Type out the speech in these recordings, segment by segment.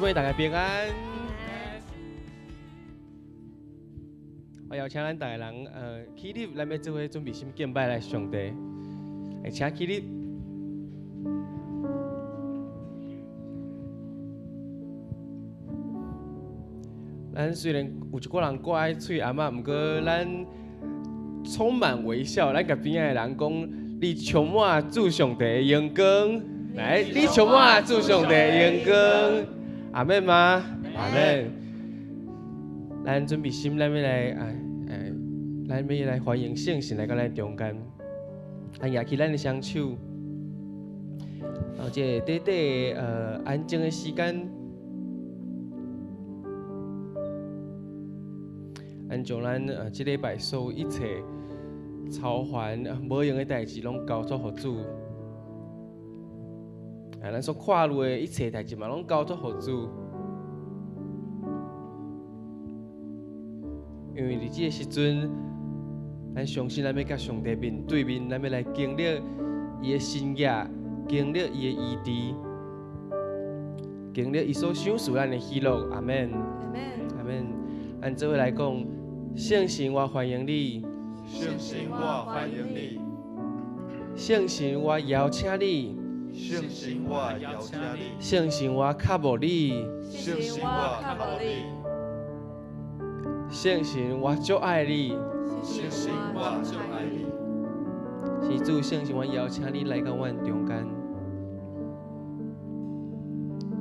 姊妹，大家平安。我邀請咱逐个人，起立，咱欲做伙準備心敬拜來上帝。來，請起立。咱雖然有一寡人掛佇喙頷仔，毋過咱充滿微笑。咱共邊仔的人講：你充滿主上帝的榮光。來，你充滿主上帝的榮光。阿們嗎？阿們。咱準備心，咱欲來哎哎，咱欲來歡迎聖神來到咱中間。咱舉起咱的雙手，然後這個短短安靜的時間，咱將咱這禮拜所有一切操煩無用的代誌，攏交託予主。啊，咱所看慮的一切代誌嘛，攏交託予主。因為佇這個時陣，咱相信咱欲佮上帝面對面，咱欲來經歷伊的神蹟，經歷伊的醫治，經歷伊所賞賜咱的喜樂。阿們，阿們，咱做伙來講，聖神，我歡迎你。聖神，我歡迎你。聖神，我邀請你。聖神，我邀請你。聖神，我渴慕你。聖神，我渴慕你。聖神，我足愛你。聖神，我足愛你。是主，聖神，我邀請你來到阮中間，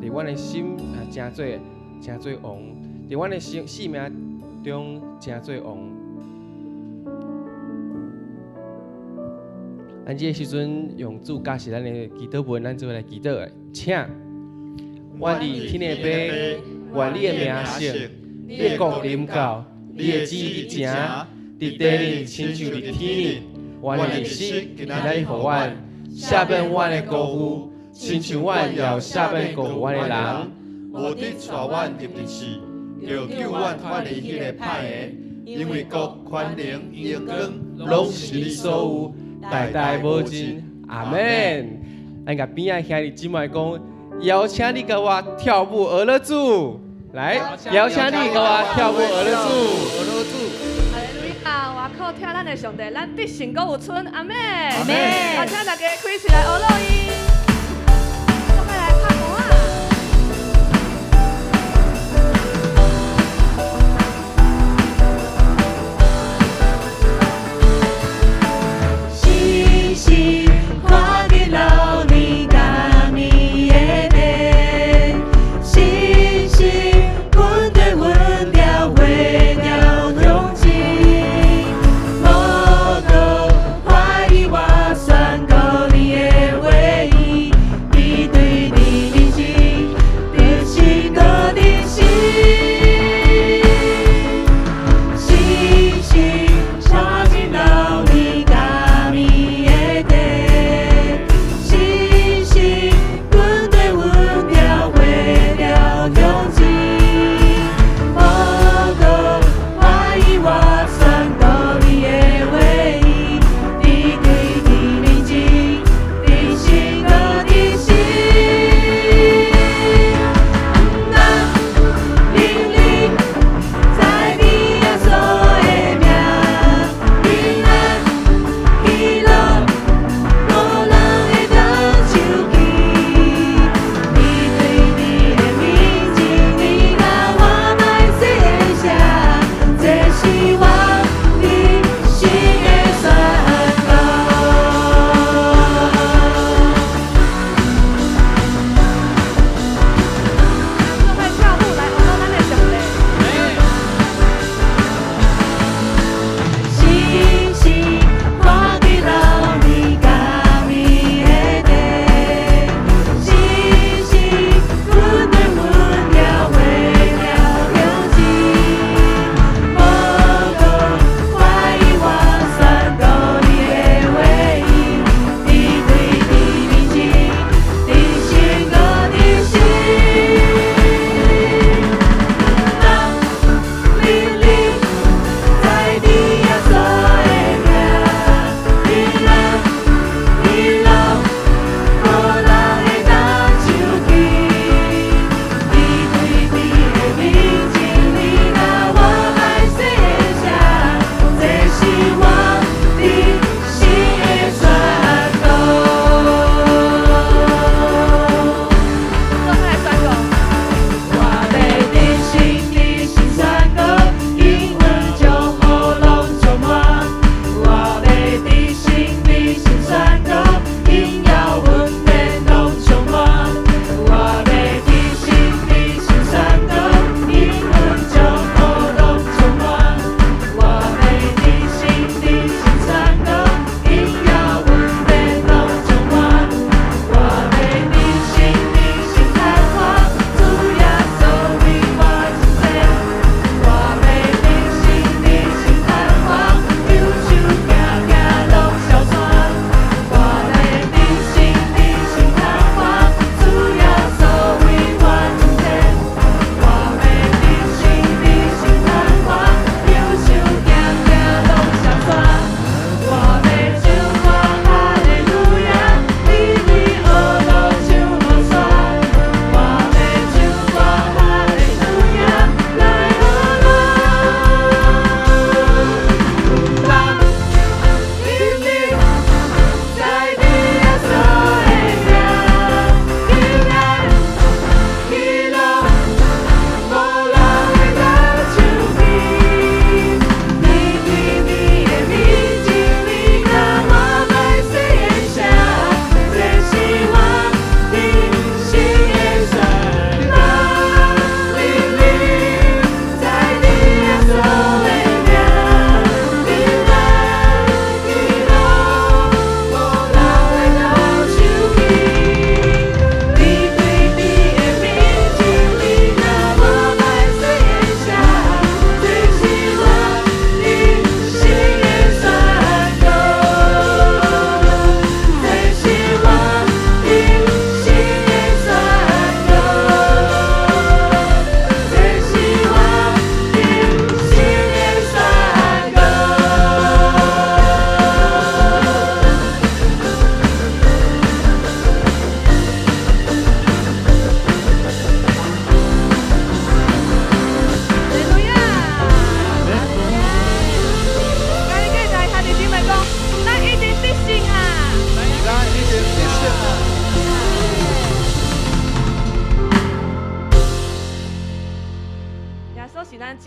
佇阮的心啊，成做王；佇阮的生命中成做王。咱這個時陣用主教示咱的祈禱文，咱做伙來祈禱，請。阮佇天的父，願你的名聖，你的國臨到，你的旨意成，佇地裡親像佇天裡。阮的日食今仔日予阮，赦免阮的辜負，親像阮也有赦免辜負阮的人。無得帶阮入佇試，著救阮脫離彼個歹的，因為國、權能、榮光，攏是你所有，代代無盡。阿們。咱共邊仔兄弟姊妹講，邀請你佮我跳舞學樂主，來，邀請你佮我跳舞學樂主。學樂主。哈利路亞，倚靠疼咱的上帝，咱得勝閣有春，阿們。阿們。邀請大家開始來學樂伊。做伙來拍鼓仔。時時看見流年甘暝的電，時時阮對阮調回了向前，無閣懷疑我宣告你的話語。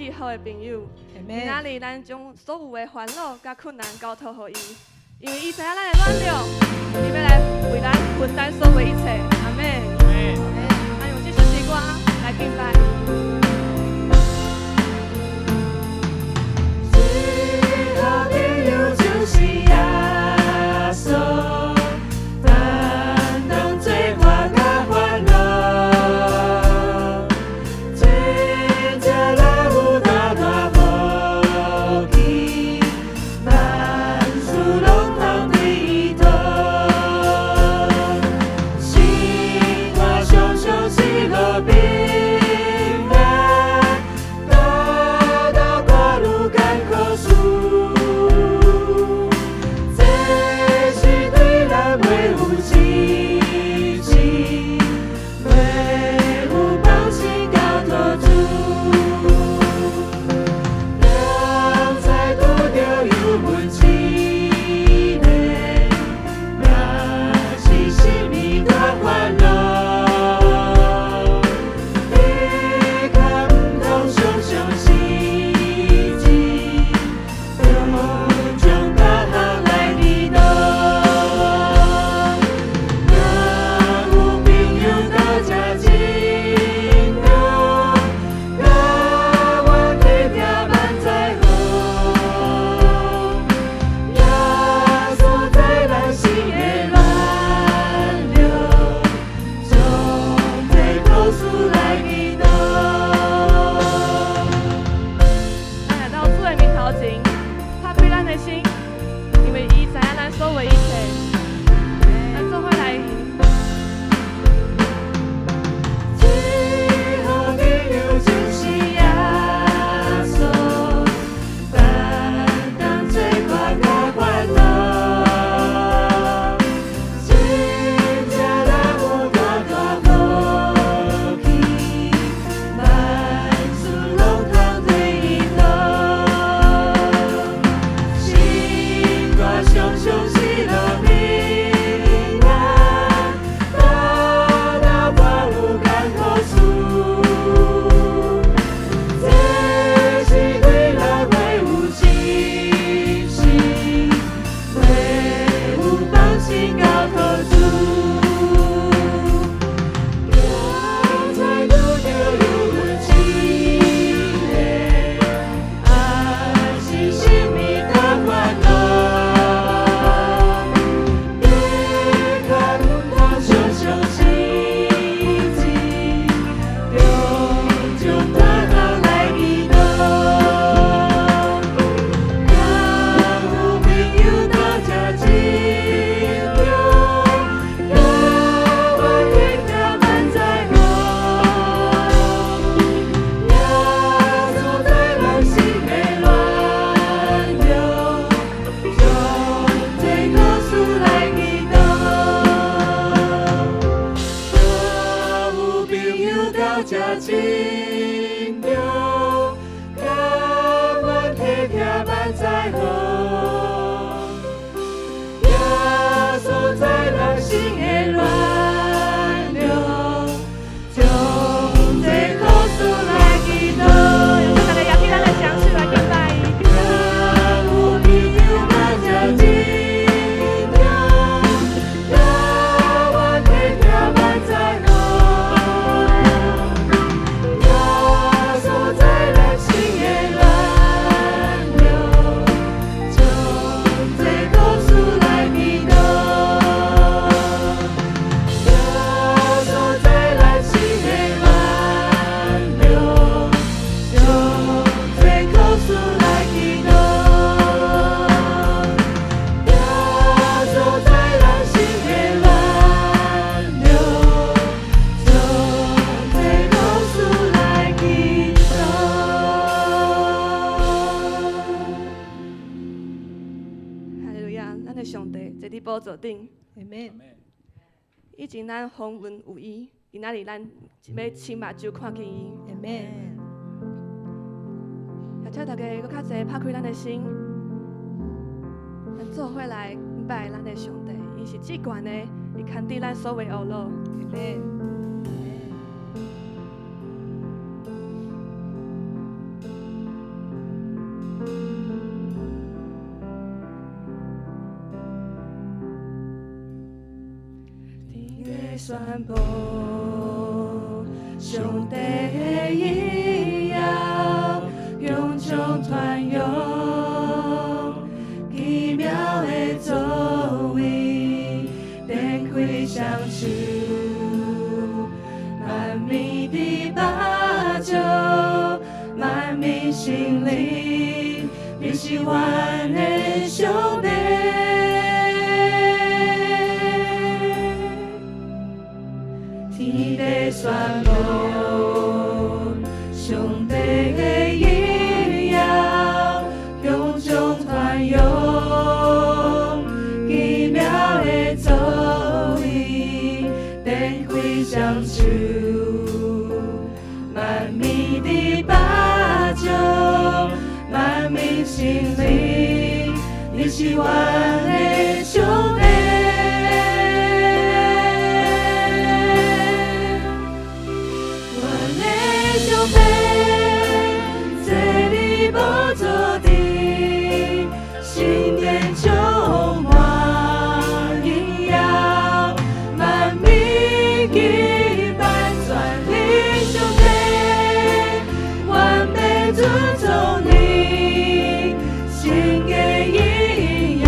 至好的朋友。今仔日咱將所有的煩惱佮困難交託予伊，因為伊知影咱的軟弱，伊欲來為咱分擔所有的一切。阿們。咱用這首詩歌來敬拜。最好朋友就是耶穌，擔當罪過佮煩惱，真正若有大大福氣，萬事攏通對伊托。生活常常喜樂平安，大大掛愈艱苦事，這是對咱袂有支持，袂有放心交託主。人才拄著油溫試煉，若是心裡大煩惱，你較毋通常常失志，中將大項來祈禱。若有朋友到這真好，甲我體貼萬載好。耶穌在咱心的暖流，將這苦事來祈禱。咱來到主的面頭前，拍開咱的心，因為伊知影咱所有的一切。咱做伙來。最好朋友就是耶穌，擔當罪過佮煩惱，真正若有大大福氣，萬事攏通對伊托。生活常常喜樂平安，大大掛愈艱苦事，這是對咱袂有信心，袂有放心交託主。剛才拄著油溫試煉，還是心裡大煩惱，你較毋通常常失志，中將大項來祈禱。若有朋友到這真好，甲我體貼萬載好。耶穌在咱心的暖流，將這苦事來祈禱。若有朋友到這真好，甲我體貼萬載好。耶穌在咱心的暖流，將這苦事來祈禱。請大家舉起咱的雙手來敬拜伊。若有朋友到這真好，甲我體貼萬載好。耶穌在咱心的暖流，將這苦事來祈禱。耶穌在咱心的暖流，將這苦事來祈禱。耶穌在咱心的暖流，將這苦事來祈禱。哈利路亞！咱的上帝坐佇寶座頂。阿們。以前咱風雲有伊，今仔日咱欲親目睭看見伊。阿們。也請大家閣較濟拍開咱的心，咱做伙來拜咱的上帝，伊是至懸的，伊牽佇咱所有的苦惱。阿們。宣布，上帝的榮耀，永將傳揚，奇妙的作為，展開雙手，萬民的目睭，萬民心靈，你是阮的上帝。天地宣布，上帝的榮耀，向眾傳揚，奇妙的作為，展開雙手，萬民的目睭，萬民心靈，你是阮的上帝。阮的上帝，坐佇寶座頂，聖殿充滿榮耀，萬民敬拜全能上帝，阮欲尊崇你，聖潔榮耀。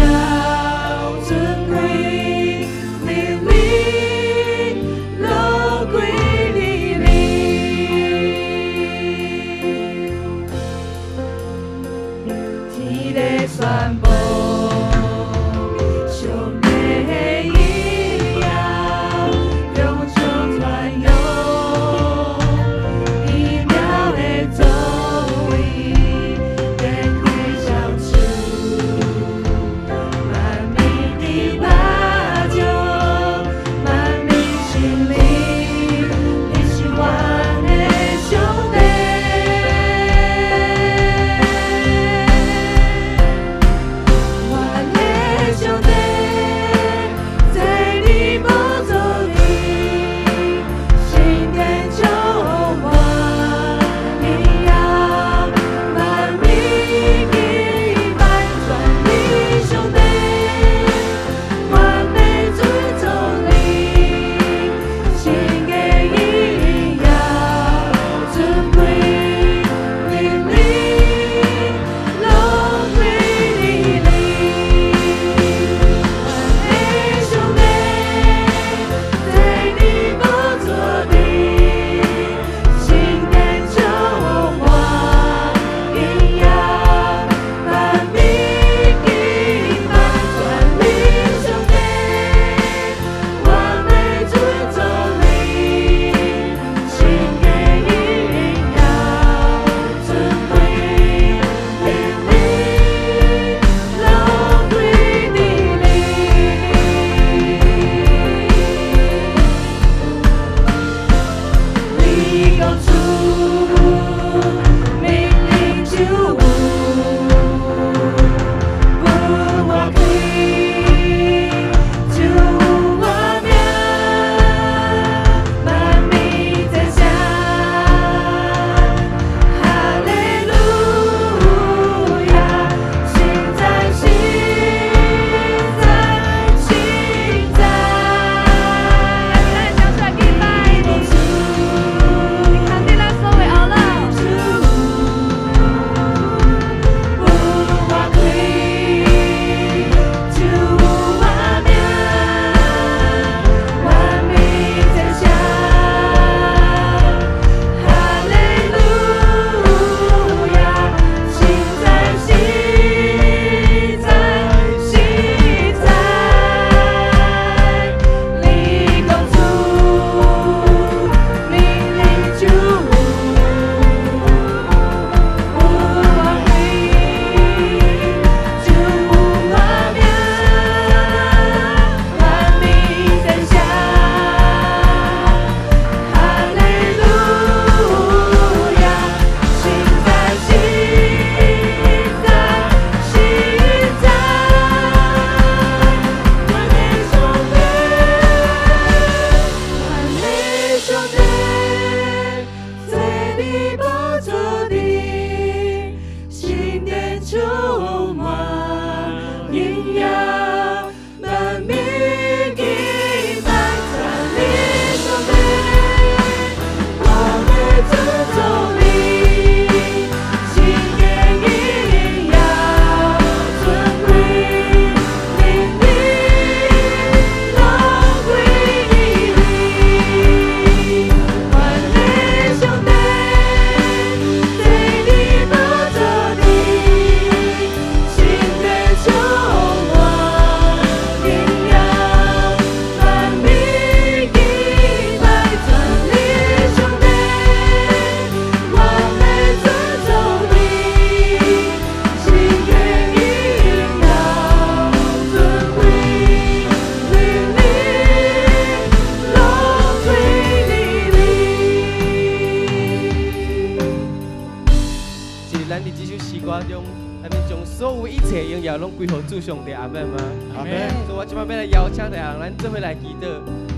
歸予主上帝，阿們嗎？阿們。所以我這擺欲來邀請大家，咱做伙來祈禱，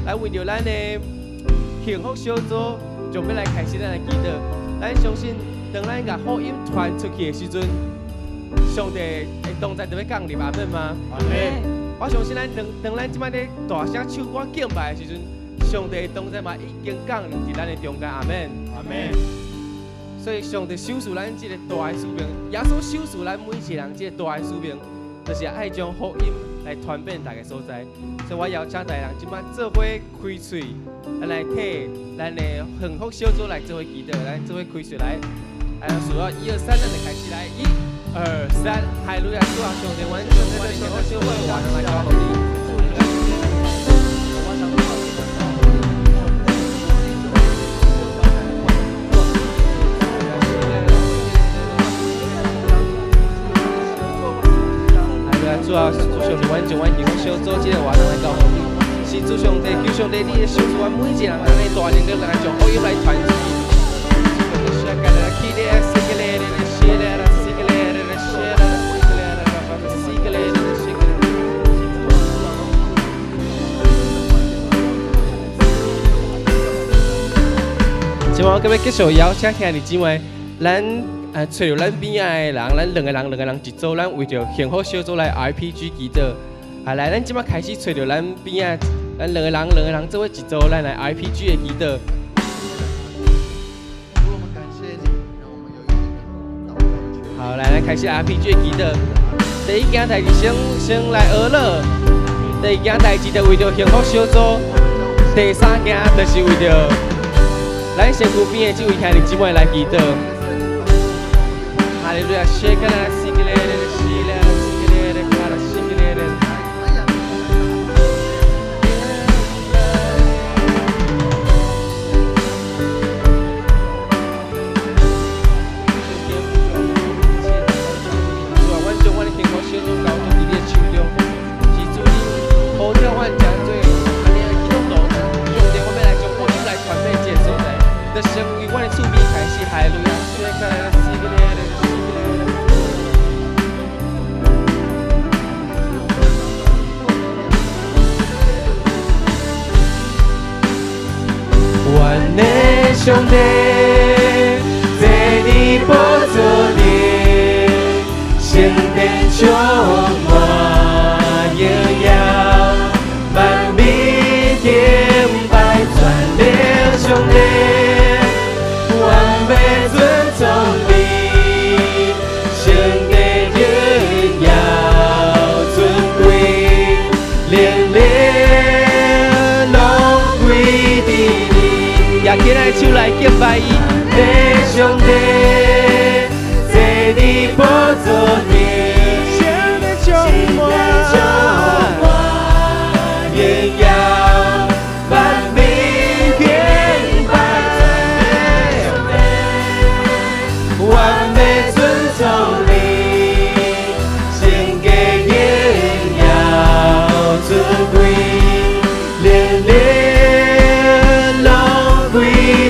來為著咱的幸福小組，就欲來開始咱來祈禱。咱相信，當咱共福音傳出去的時陣，上帝的同在就欲降臨，阿們嗎？阿們。我相信咱當當咱這擺咧大聲唱歌敬拜的時陣，上帝的同在嘛已經降臨佇咱的中間，阿們。阿們。所以上帝賞賜咱這個大的使命，耶穌賞賜咱每一個人這個大的使命，就是愛將福音來傳遍逐个所在。所以我邀請大家這擺做伙開喙，咱來替咱的幸福小組來做伙祈禱，咱做伙開喙來，來數到一二三，咱就開始來，一、二、三，哈利路亞，主啊，上帝，阮將阮的幸福小組的活動來交予你。主啊，主上帝，阮將阮幸福小組這个活動來交予你。是主上帝，求上帝，你會賞賜阮每一个人，按呢大能力來將福音來傳出去。這擺我閣欲繼續邀請兄弟姊妹，咱揣著咱邊仔的人，咱兩個人兩個人一組，咱為著幸福小組來 RPG 祈禱。啊，來，咱這擺開始揣著咱邊仔，咱兩個人兩個人做伙一組，咱來 RPG 的祈禱。好，來，咱開始 RPG 的祈禱。第一件代誌先先來學樂，第二件代誌就為著幸福小組，第三件就是為著咱身軀邊的這位兄弟姊妹來祈禱。哈利路亞，謝個啦，西個嘞嘞，西嘞，西個嘞嘞，卡啦，西個嘞嘞。主啊，阮將阮的幸福小組交托佇你的手中，是主你呼召阮成做按呢的基督徒，上帝，我欲來將福音來傳遍這个所在，就成為阮的厝邊開始，哈利路亞，謝個啦，西個嘞嘞，西個嘞嘞。阮的上帝，坐佇寶座頂，聖殿充滿榮耀，萬民敬拜全能上帝，阮欲尊崇你，聖殿榮耀尊貴，連連攏歸佇你。舉起來手來敬拜伊，的上帝，坐佇寶座頂，聖殿充滿榮耀，萬民敬拜，阮欲尊崇你，聖潔榮耀尊貴，連連攏歸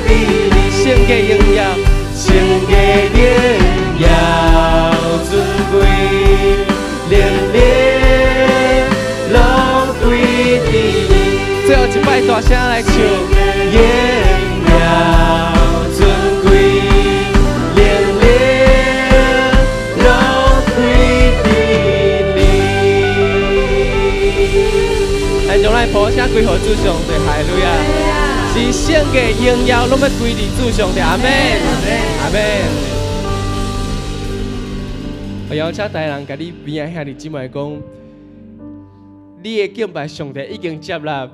佇你，聖潔榮耀，聖潔榮耀尊貴，連連攏歸佇你。最後一擺大聲來唱，榮耀尊貴，連連攏歸佇你。咱將咱普聲歸予主上帝，哈利路亞！是聖潔榮耀，攏欲歸佇主上帝，阿們，阿們。我邀請大人共你邊仔兄弟姊妹講，你的敬拜上帝已經接納。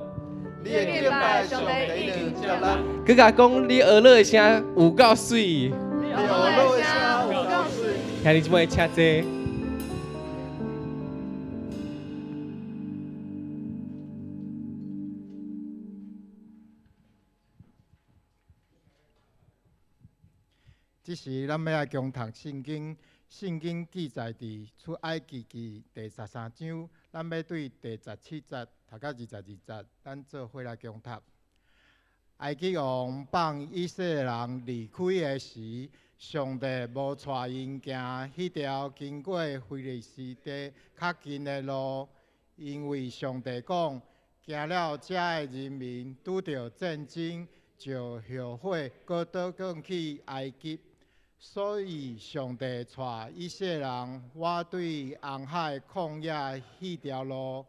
你的敬拜上帝已經接納。閣共講，你呵咾的聲有夠媠。你呵咾的聲有夠媠。兄弟姊妹，請坐。這時，咱欲來共讀聖經，聖經記載佇出埃及記第十三章，咱欲對第十七節讀到22節，咱做伙來共讀。埃及王放以色列人離開的時，上帝無帶𪜶行彼條經過非利士地較近的路，因為上帝講，驚了遮的人民拄著戰爭，就後悔，閣倒轉去埃及。所以上帝帶以色列人倚對紅海曠野彼條路，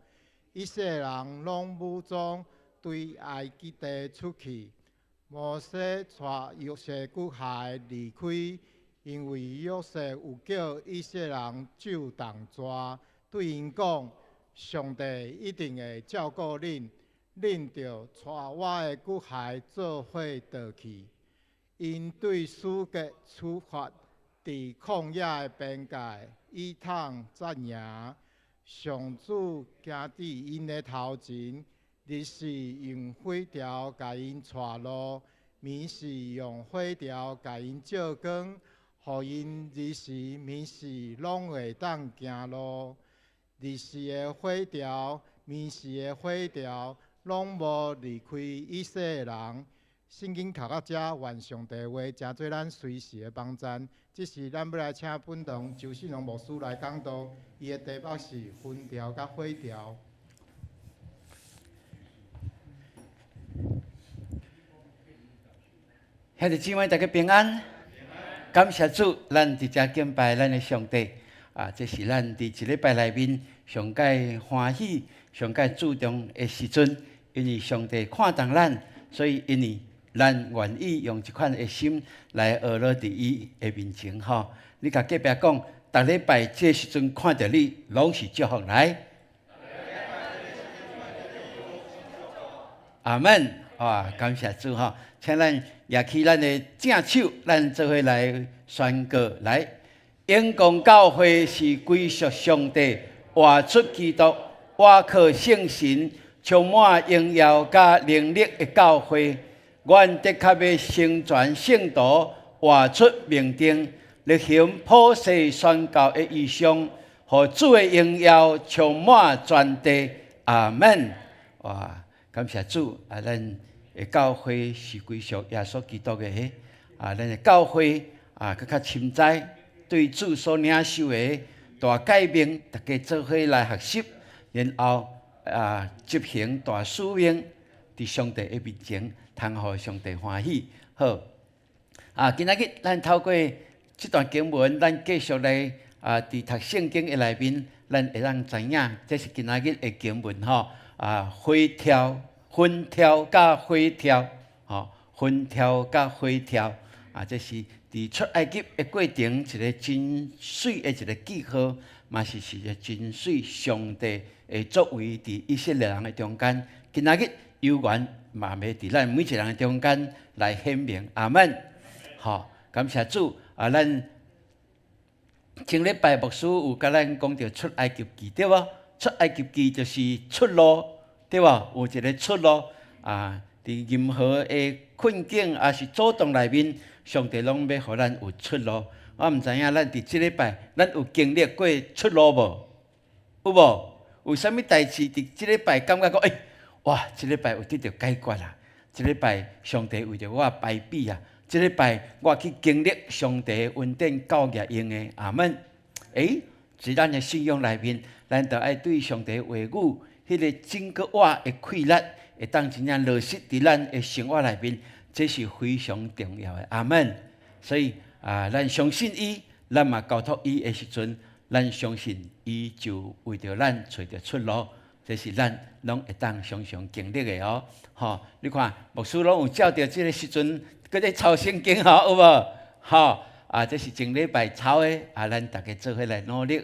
以色列人攏武裝對埃及地出去。摩西帶約瑟骨骸離開，因為約瑟有叫以色列人咒動蛇，對𪜶講：上帝一定會照顧恁，恁著帶我的骨骸做伙倒去。𪜶對書格出發，佇曠野的邊界以探紮營。上主行佇𪜶的頭前，日時用火柱共𪜶帶路，暝時用火柱共𪜶照光，予𪜶日時暝時攏會當行路。日時的火柱，暝時的火柱，攏無離開以色列人。聖經讀到遮，願上帝話成做咱隨時的幫贊。這時，咱欲來請本堂周信龍牧師來講道，伊的題目是雲柱佮火柱。兄弟姊妹，大家平安。感謝主，咱佇遮敬拜咱的上帝。啊，這是咱佇一禮拜內面上蓋歡喜、上蓋注重的時陣，因為上帝看重咱，所以因為咱願意用這款的心來學落佇伊的面前吼。你共隔壁講，逐禮拜這時陣看著你，攏是祝福來。阿門！哇，感謝主吼，請咱舉起咱的正手，咱做伙來宣告來。永光教會是歸屬上帝，活出基督，倚靠聖神，充滿榮耀佮能力的教會。阮的確欲成全聖徒，活出命定，力行普世宣教的異象，予主的榮耀充滿全地。阿門！哇，感謝主！啊，咱的教會是歸屬耶穌基督的，啊，咱的教會啊，閣較深知對主所領受的大誡命，大家做伙來學習，然後啊，執行大使命，佇上帝的面前，通予上帝歡喜。好，啊，今仔日咱透過這段經文，咱繼續來啊，佇讀聖經的內面，咱會當知影，這是今仔日的經文吼。啊，火柱、雲柱佮火柱，吼，雲柱佮火柱，啊，這是佇出埃及的過程一個真媠的一個記號，嘛是一個真媠上帝的作為佇以色列人的中間。今仔日猶原嘛欲佇咱每一個人的中間來顯明。阿門。吼，感謝主啊！咱前禮拜牧師有共咱講著出埃及記對無？出埃及記就是出路對無？有一個出路啊！佇任何的困境抑是阻擋內面，上帝攏欲予咱有出路。我毋知影咱佇這禮拜，咱有經歷過出路無？有無？有啥物代誌佇這禮拜感覺講，欸，哇！這禮拜有得著解決啊！這禮拜上帝為著我排比啊！這禮拜我去經歷上帝的恩典夠額用的，阿門。欸，佇咱的信仰內面，咱著愛對上帝話語，彼個整個活的氣力，會當真正落實佇咱的生活內面，這是非常重要的，阿門。所以啊，咱相信伊，咱嘛交託伊的時陣，咱相信伊就為著咱揣著出路，這是咱攏會當常常經歷的哦。吼，你看牧師攏有照著這个時陣，閣咧抄聖經吼，有無？吼，啊，這是前禮拜抄的，啊，咱逐家做伙來努力，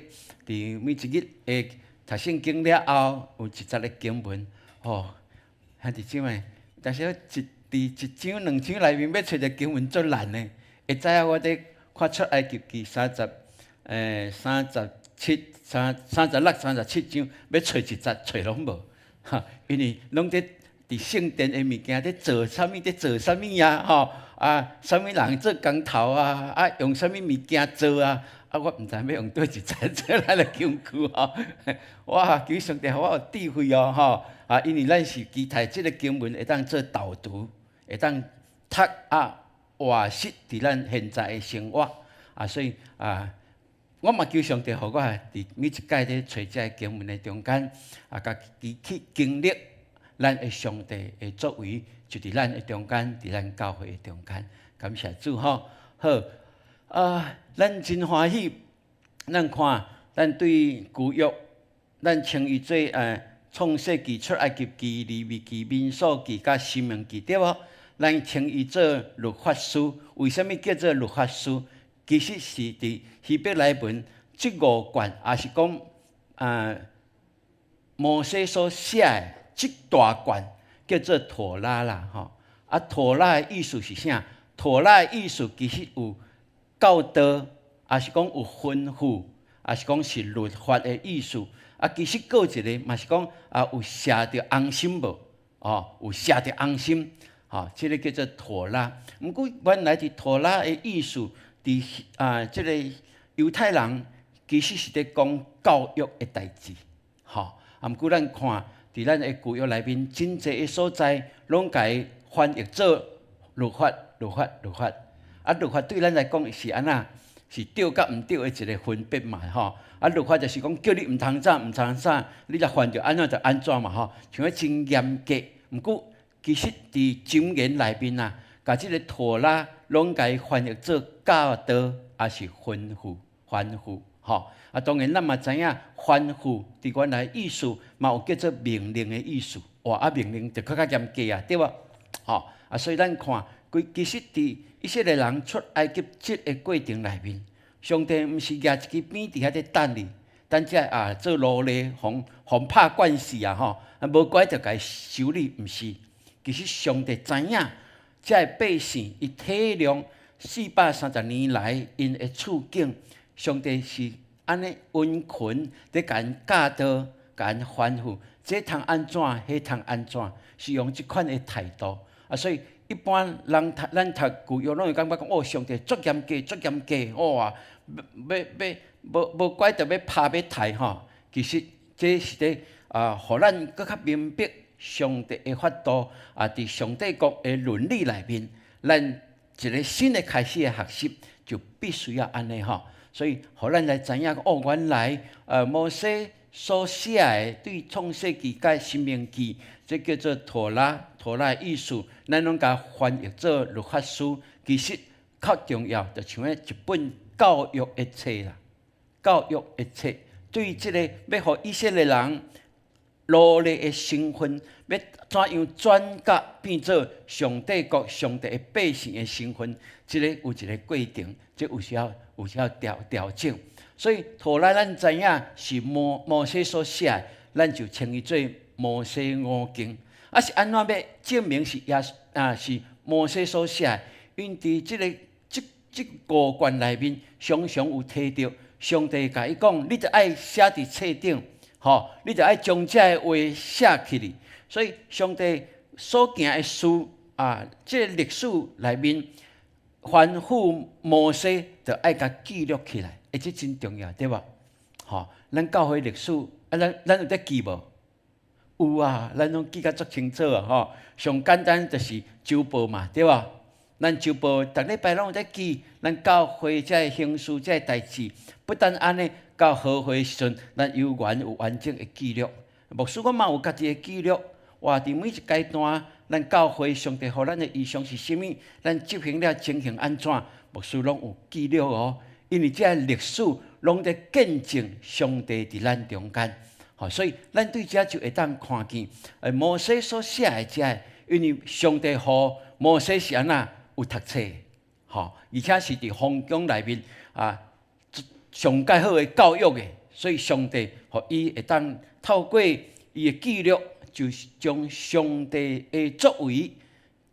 佇每一日的讀聖經了後，有一節的經文，吼，兄弟姊妹，但是一佇一章兩章內面欲揣著經文足難的。會知影我佇看出埃及記三十，37、36、37章，欲揣一節揣攏無，哈，因為攏佇佇聖殿的物件佇做啥物？佇做啥物啊？吼啊，啥物人做工頭啊？啊，用啥物物件做啊？啊，我毋知欲用佗一節做咱的根據吼。哇，求上帝予我有智慧哦，吼！啊，因為咱是期待這个經文會當做導讀，會當讀啊活實佇咱現在的生活啊，所以啊，我嘛求上帝予我佇每一擺咧揣這个經文的中間啊，家己去經歷咱的上帝的作為，就佇咱的中間，佇咱教會的中間。感謝主吼，好啊，咱真歡喜，咱看咱對舊約，咱稱伊做創世記、出埃及記、利未記、民數記佮申命記，對無？咱稱伊做律法書。為啥物叫做律法書？其實是佇希伯來文，這五卷，也是講摩西所寫的這大卷叫做妥拉啦，吼。啊，妥拉的意思是啥？妥拉的意思其實有教導，也是講有吩咐，也是講是律法的意思。啊，其實閣有一个嘛是講啊，有寫著紅心無？哦，有寫著紅心，吼，這个叫做妥拉。毋過原來佇妥拉的意思，佇啊，這个猶太人其實是佇講教育的代誌，吼。啊，毋過咱看佇咱的舊約內面，真濟的所在，攏共伊翻譯做律法、律法、律法。啊，律法對咱來講是按怎？是對佮毋對的一个分別嘛，吼。啊，律法就是講叫你毋通怎，毋通怎，你若犯著按怎就按怎嘛，吼。像彼真嚴格。毋過其實佇箴言內面啊，共這个妥拉攏共伊翻譯做教導，抑是吩咐、吩咐，吼。啊，當然咱嘛知影，吩咐佇原來意思嘛有叫做命令的意思。哇，啊命令就閣較嚴格啊，對無？吼，啊，所以咱看，規其實佇以色列人出埃及這个過程內面，上帝毋是舉一支鞭佇遐咧等你，等這啊做奴隸，予予拍慣勢啊吼，啊無乖就共伊修理，毋是。其實上帝知影，這个百姓伊體諒430年來𪜶的處境，上帝是按呢殷勤佇共𪜶教導、共𪜶吩咐，這通按怎，彼通按怎，是用這款的態度。啊，所以一般人讀咱讀舊約，攏會感覺講，哦，上帝足嚴格，足嚴格，哇，欲欲無無乖就欲拍欲刣吼。其實這是佇啊，予咱閣較明白上帝的法度啊，佇上帝國的倫理內面，咱一个新的開始的學習，就必須要按呢吼。所以，予咱來知影哦，原來摩西所寫的對創世記佮申命記，這叫做妥拉，妥拉的意思，咱攏共翻譯做律法書。其實較重要，就像彼一本教育的冊啦，教育的冊，對這個欲予以色列人奴隸的身份，欲怎樣轉甲變做上帝國、上帝的百姓的身份，這個有一個過程，這有需要有需要調調整。所以妥拉咱知影是摩摩西所寫的，咱就稱伊做摩西五經。啊，是按怎欲證明是耶啊是摩西所寫的？因佇這个這這五卷內面，常常有提著上帝共伊講，你著愛寫佇冊頂，吼，你著愛將這个話寫起來。所以上帝所行的事啊，這个歷史內面，吩咐摩西著愛共記錄起來，欸，這真重要，對無？吼，咱教會歷史啊，咱咱有佇記無？有啊，咱攏記甲足清楚啊！吼，上簡單就是週報嘛，對無？咱週報逐禮拜攏有佇記，咱教會這个行事這个代誌，不但按呢，到合會時陣，咱有完有完整的記錄。牧師我嘛有家己的記錄，哇！佇每一階段，咱教會上帝予咱的異象是啥物，咱執行了情形按怎，牧師攏有記錄哦。因為這个歷史攏佇見證上帝佇咱中間，吼，所以咱對這就會當看見，摩西所寫的這个，因為上帝予摩西是按怎有讀冊，吼，而且是佇皇宮內面啊上蓋好的教育的，所以上帝予伊會當透過伊的記錄，就是將上帝的作為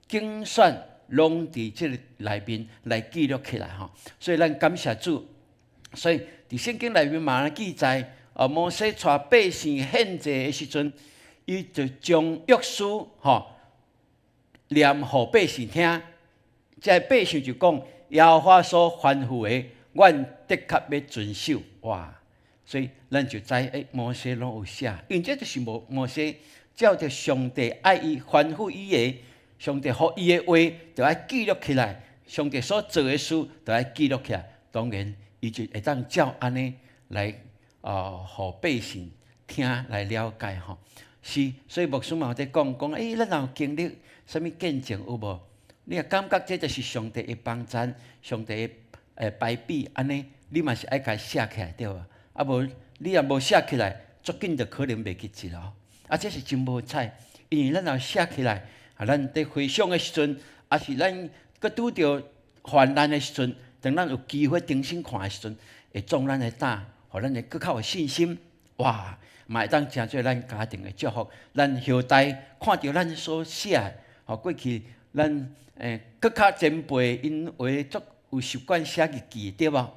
揀選攏佇這个內面來記錄起來吼，所以咱感謝主。所以佇聖經內面嘛記載，摩西帶百姓獻祭的時陣，伊就將約書吼念予百姓聽，這百姓就講：耶和華所吩咐的，阮的確欲遵守。哇！所以咱就知，欸，摩西攏有寫，因為這就是摩摩西照著上帝愛伊吩咐伊的。上帝予伊的話，就愛記錄起來；上帝所做的事，就愛記錄起來。當然，伊就會當照按呢來啊，予百姓聽來了解吼。是，所以牧師嘛有佇講講，欸，咱若有經歷啥物見證有無？你若感覺這就是上帝的幫贊，上帝的排比，按呢，你嘛是愛共伊寫起來對無？啊無，你若無寫起來，足緊就可能袂記得咯。啊，這是真無彩，因為咱若寫起來，啊，咱佇回想的時陣，抑是咱閣拄著患難的時陣，當咱有機會重新看的時陣，會壯咱的膽，予咱會閣較有信心。哇！嘛會當成做咱家庭的祝福，咱後代看著咱所寫的，吼過去咱閣較前輩𪜶有的足有習慣寫日記，對無？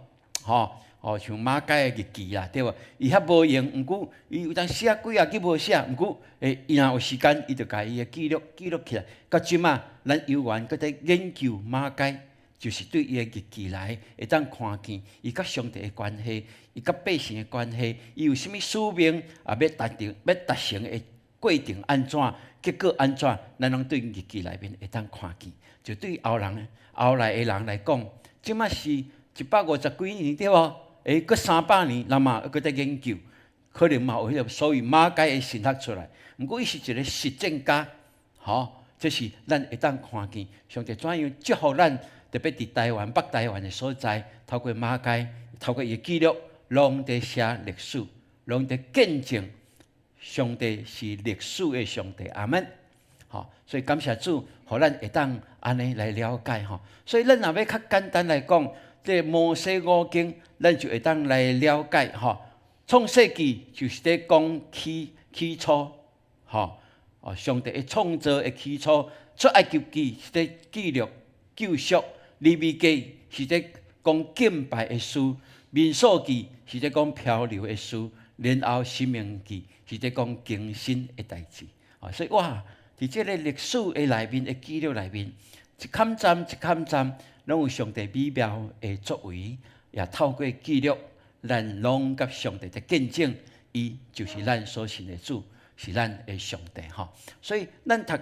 吼哦，像馬偕的日記啦，對無？伊較無閒，毋過伊有當寫幾仔日無寫，毋過伊若有時間，伊就共伊的記錄記錄起來。到這馬，咱有緣閣佇研究馬偕，就是對伊的日記來會當看見伊佮上帝的關係，伊佮百姓的關係，伊有啥物使命啊？欲達成，欲達成的過程按怎，結果按怎，咱攏對日記內面會當看見。就對後人、後來的人來講，這馬是150幾年對無？欸，閣300年，人嘛閣佇研究，可能嘛有彼個所謂馬偕的神學出來。毋過伊是一個實踐家，吼，這是咱會當看見上帝怎樣祝福咱，特別佇台灣、北台灣的所在，透過馬偕，透過伊的記錄，攏佇寫歷史，攏佇見證上帝是歷史的上帝。阿門。吼，所以感謝主，予咱會當按呢來了解吼。所以咱若欲較簡單來講，這摩西五經，咱就會當來了解吼。創世記就是佇講起起初，吼哦，上帝的創造的起初。出埃及記是佇記錄救贖，利未記是佇講敬拜的事，民數記是佇講漂流的事，然後申命記是佇講更新的代誌。哦，所以哇，佇這个歷史的內面的記錄內面，一坎站一坎站，攏有上帝美妙的作為，也透過記錄，咱攏佮上帝佇見證，伊就是咱所信的主，是咱的上帝吼。所以咱讀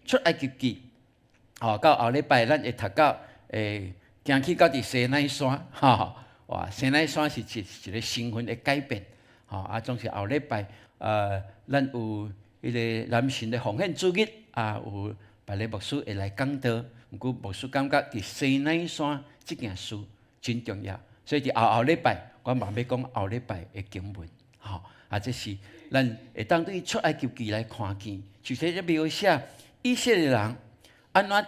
出埃及記，吼到後禮拜咱會讀到行去到佇西奈山，吼哇！西奈山是一一个身份的改變，吼啊，總是後禮拜咱有彼个男神的奉獻主日啊，有別个牧師會來講道，毋過牧師感覺佇西奈山這件事真重要，所以佇後後禮拜，我嘛欲講後禮拜的經文，吼啊，這是咱會當對出埃及記來看見，就是咧描寫以色列人按怎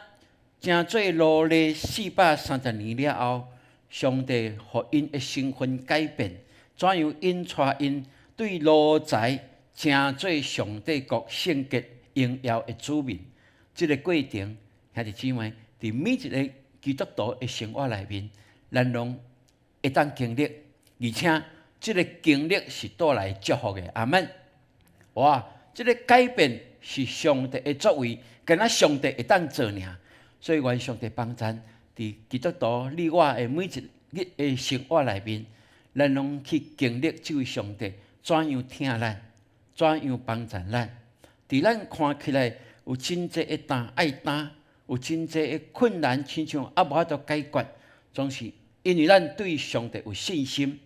成做奴隸430年了後，上帝予𪜶的身份改變，怎樣𪜶帶𪜶對奴才成做上帝國聖潔榮耀的子民，這个過程，兄弟姊妹，佇每一个基督徒的生活內面，咱攏會當經歷，而且這个經歷是帶來祝福的。阿門。哇，這个改變是上帝的作為，敢若上帝會當做爾。所以願上帝幫贊，佇基督徒你我的每一日的生活內面，咱攏去經歷這位上帝怎樣疼咱，怎樣幫贊咱。佇咱看起來有真濟的擔愛擔，有真濟的困難，親像猶無法度解決，總是因為咱對上帝有信心，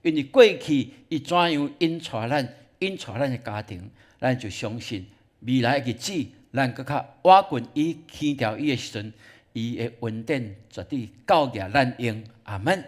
因為過去伊怎樣引帶咱，引帶咱的家庭，咱就相信未來的日子，咱閣較倚近伊、牽牢伊的時陣，伊的恩典絕對夠額咱用。阿門。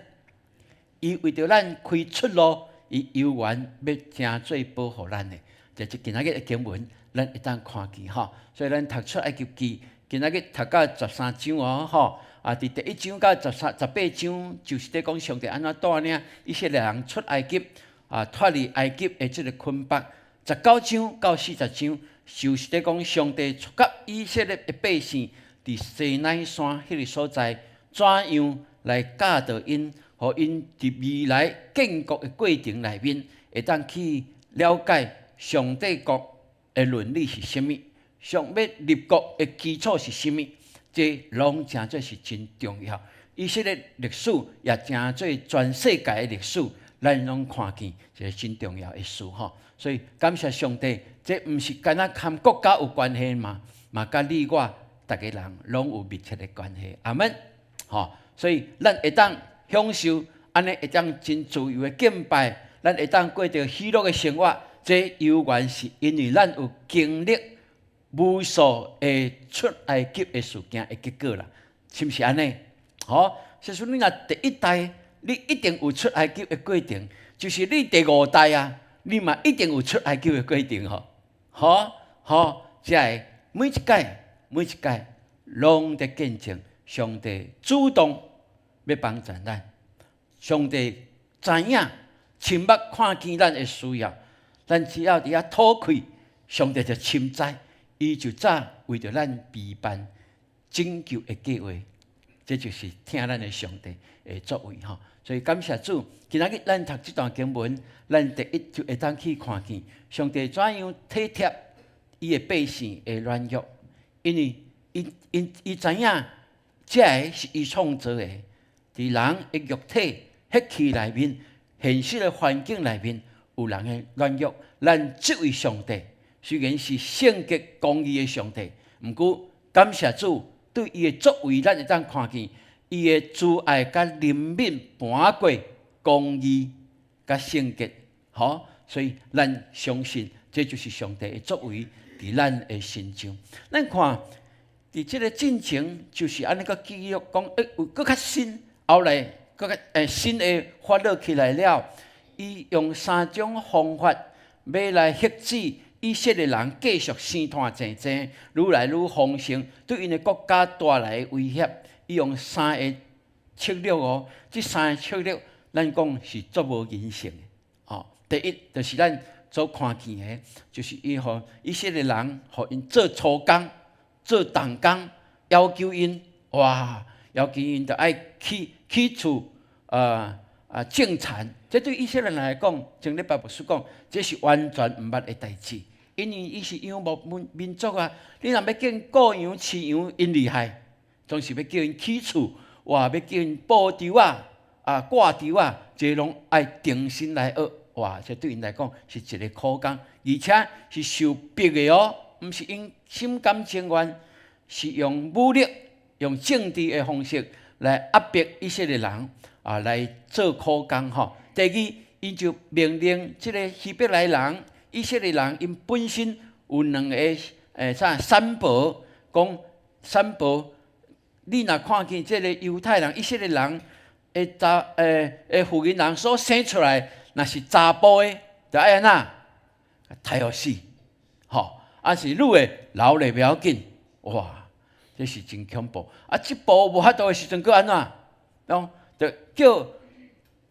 伊為著咱開出路，伊猶原欲成做保護咱的。這是今仔日的經文，咱會當看見吼。所以咱讀出埃及記，今仔日讀到13章哦吼。啊，佇第一章到13、18章，就是佇講上帝按怎帶領以色列人出埃及，啊，脫離埃及的這个捆綁。19章到40章，就是佇講上帝佮以色列的百姓佇西奈山彼个所在，怎樣來教導𪜶，予𪜶佇未來建國的過程內面，會當去了解上帝國的倫理是啥物，上欲立國的基礎是啥物，這攏成做是真重要。以色列歷史也成做全世界的歷史，咱攏看見一个真重要的事吼。所以感謝上帝，這毋是干焦和國家有關係嘛，嘛佮你我逐个人攏有密切的關係。阿們，吼，所以咱會當享受按呢，會當真自由的敬拜，咱會當過著喜樂的生活。這猶原是因為咱有經歷無數的出埃及的事件的結果啦，是毋是按呢？吼，所以你若第一代，你一定有出埃及的過程，就是你第五代啊，你嘛一定有出埃及的過程吼。好，好，這个每一屆每一屆攏佇見證上帝主動欲幫助咱，上帝知影親目看見咱的需要，咱只要佇遐討氣，上帝就深知，伊就早為著咱備辦拯救的計劃，這就是疼咱的上帝的作為吼。所以感謝主，今仔日咱讀這段經文，咱第一就會當去看見上帝怎樣體貼伊的百姓的軟弱，因為伊知影這个是伊創造的，佇人的肉體血氣內面，現實的環境內面有人的軟弱，咱這位上帝雖然是聖潔公義的上帝，毋過感謝主對伊的作為，咱會當看見伊的慈愛佮憐憫瞞過公義佮聖潔，吼，所以咱相信這就是上帝的作為佇咱的身上。咱看佇這个進前就是按呢閣記錄講，有閣較新，後來閣較新的法老起來了，伊用三種方法欲來遏止以色列人繼續生湠濟濟，愈來愈豐盛，對𪜶的國家帶來的威脅。伊用三个策略哦，這三个策略，咱講是足無人性的。哦，第一就是咱所看見的，就是伊予以色列人，予𪜶做粗工、做重工，要求𪜶哇，要求𪜶著愛起起厝，種田。這對以色列人來講，前禮拜牧師講，這是完全毋捌的代誌，因為伊是遊牧民族啊。你若欲叫𪜶顧羊飼羊，𪜶厲害，總是欲叫𪜶起厝，哇！欲叫𪜶布墒仔、掛墒仔，這攏愛重新來學，哇！這對𪜶來講是一個苦工，而且是受逼的哦，毋是𪜶心甘情願，是用武力、用政治的方式來壓迫以色列人啊，來做苦工吼。第二，𪜶就命令這个希伯來人、以色列人，𪜶本身有兩个啥三寶，講三寶。你若看見這个猶太人、以色列人的查的婦人人所生出來，若是查埔的，就愛按怎？刣予死，吼！啊是女的留咧袂要緊，哇！這是真恐怖。啊，這步無法度的時陣，閣按怎？講就叫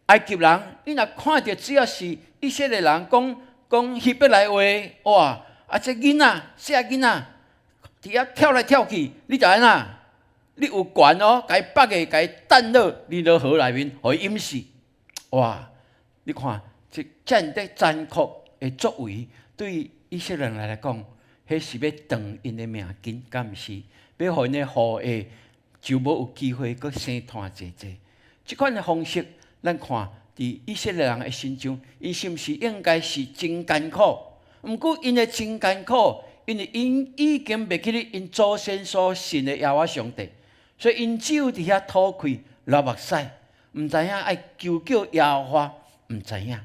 埃及人，你若看著只要是以色列人講講希伯來話，哇！啊，這囡仔，細囡仔，佇遐跳來跳去，你就按怎？你有權哦，共伊縛的，共伊擲落尼羅河內面，予伊淹死。哇！你看，這遮爾的殘酷的作為，對以色列人來講，彼是欲斷𪜶的命根，敢毋是？欲予𪜶的後裔就無有機會閣生湠濟濟。這款的方式，咱看佇以色列人的身上，𪜶是毋是應該是真艱苦？毋過𪜶的真艱苦，因為𪜶已經袂記得𪜶祖先所信的耶和華上帝。所以𪜶只有佇遐討氣流目屎，毋知影愛求叫耶和華，毋知影。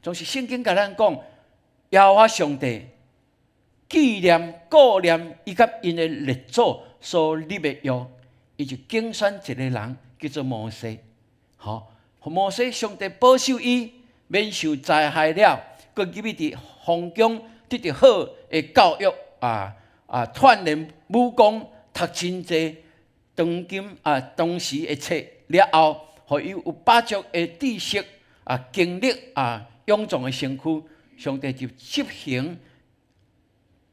總是聖經共咱講，耶和華上帝紀念顧念伊佮𪜶的列祖所立的約，伊就揀選一个人叫做摩西。吼，摩西上帝保守伊免受災害了，閣入去佇皇宮得著好的教育啊，鍛鍊武功，讀真濟當今啊當時的冊了後，予伊有飽足的知識啊，經歷啊，勇壯的身軀，上帝就執行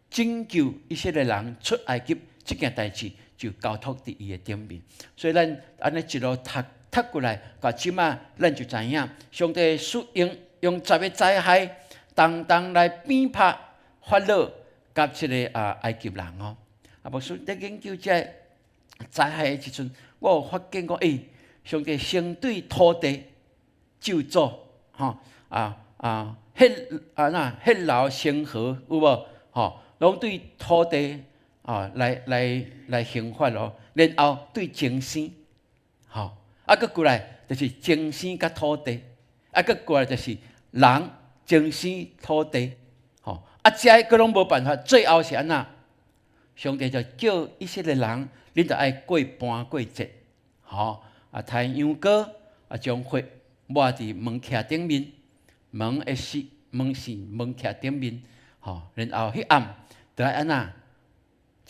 拯救以色列人出埃及這件代誌，就交託佇伊的頂面。所以咱按呢一路讀讀過來，到這馬咱就知影，上帝使用用十个災害，當當來鞭拍法老佮這个埃及人哦。啊，牧師佇研究這个災害的時陣，我有發現講，上帝先對土地咒詛，吼啊啊，血啊那血流成河有無？吼，攏對土地啊來刑罰咯，然後對眾生，吼，啊，閣過來就是眾生佮土地，啊，閣過來就是人、眾生、土地，吼，啊，這閣攏無辦法，最後是按怎？上帝就叫以色列人，恁著愛過盤過節，吼，啊，刣羊羔，啊，將血抹佇門徛頂面，門的四門扇門徛頂面，吼，然後彼暗著愛按怎？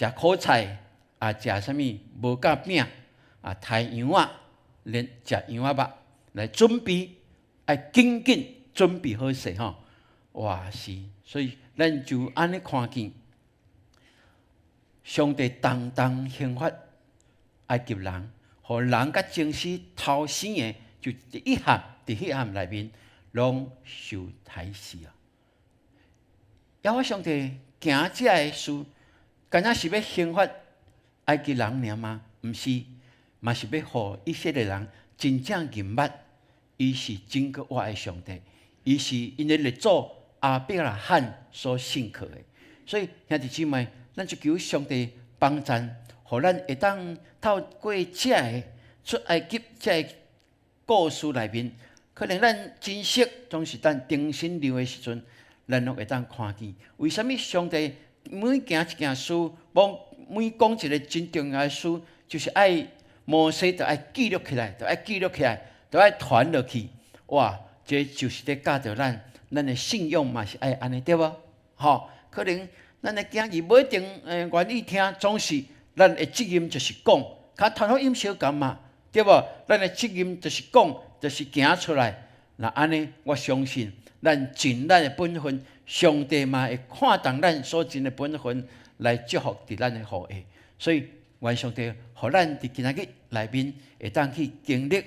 食苦菜啊，食啥物無酵餅啊，刣羊仔，連食羊仔肉來準備，愛緊緊準備好勢吼。哇是，所以咱就按呢看見，上帝重重刑罰埃及人，予人佮眾生頭生的，就一項佇彼項內面攏受刣死啊！耶和華上帝行這个事，敢若是欲刑罰埃及人爾嗎？毋是，嘛是欲予以色列人真正認捌，伊是真閣活的上帝，伊是𪜶的列祖亞伯拉罕所信靠的。所以兄弟姊妹，咱就求上帝幫贊，予咱會當透過這个出埃及這個故事內面，可能咱真熟，總是咱重新念的時陣，咱攏會當看見，為啥物上帝每行一件事，每講一个真重要的事，就是愛摩西著愛記錄起來，著愛記錄起來，著愛傳落去。哇，這就是咧教導咱，咱的信仰嘛是愛按呢對無？吼，可能咱的囝兒無一定願意聽，總是咱的責任就是講，佮傳福音相仝嘛，對無？咱的責任就是講，就是行出來。若按呢，我相信咱盡咱的本分，上帝嘛會看重咱所盡的本分來祝福佇咱的後裔。所以，願上帝予咱佇今仔日內面會當去經歷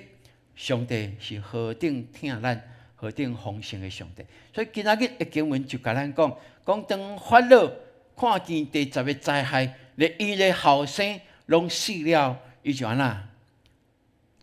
上帝是何等疼咱、何等豐盛的上帝。所以今仔日的經文就共咱講，講當法老看見第十个災害，連伊的後生攏死了，伊就按怎？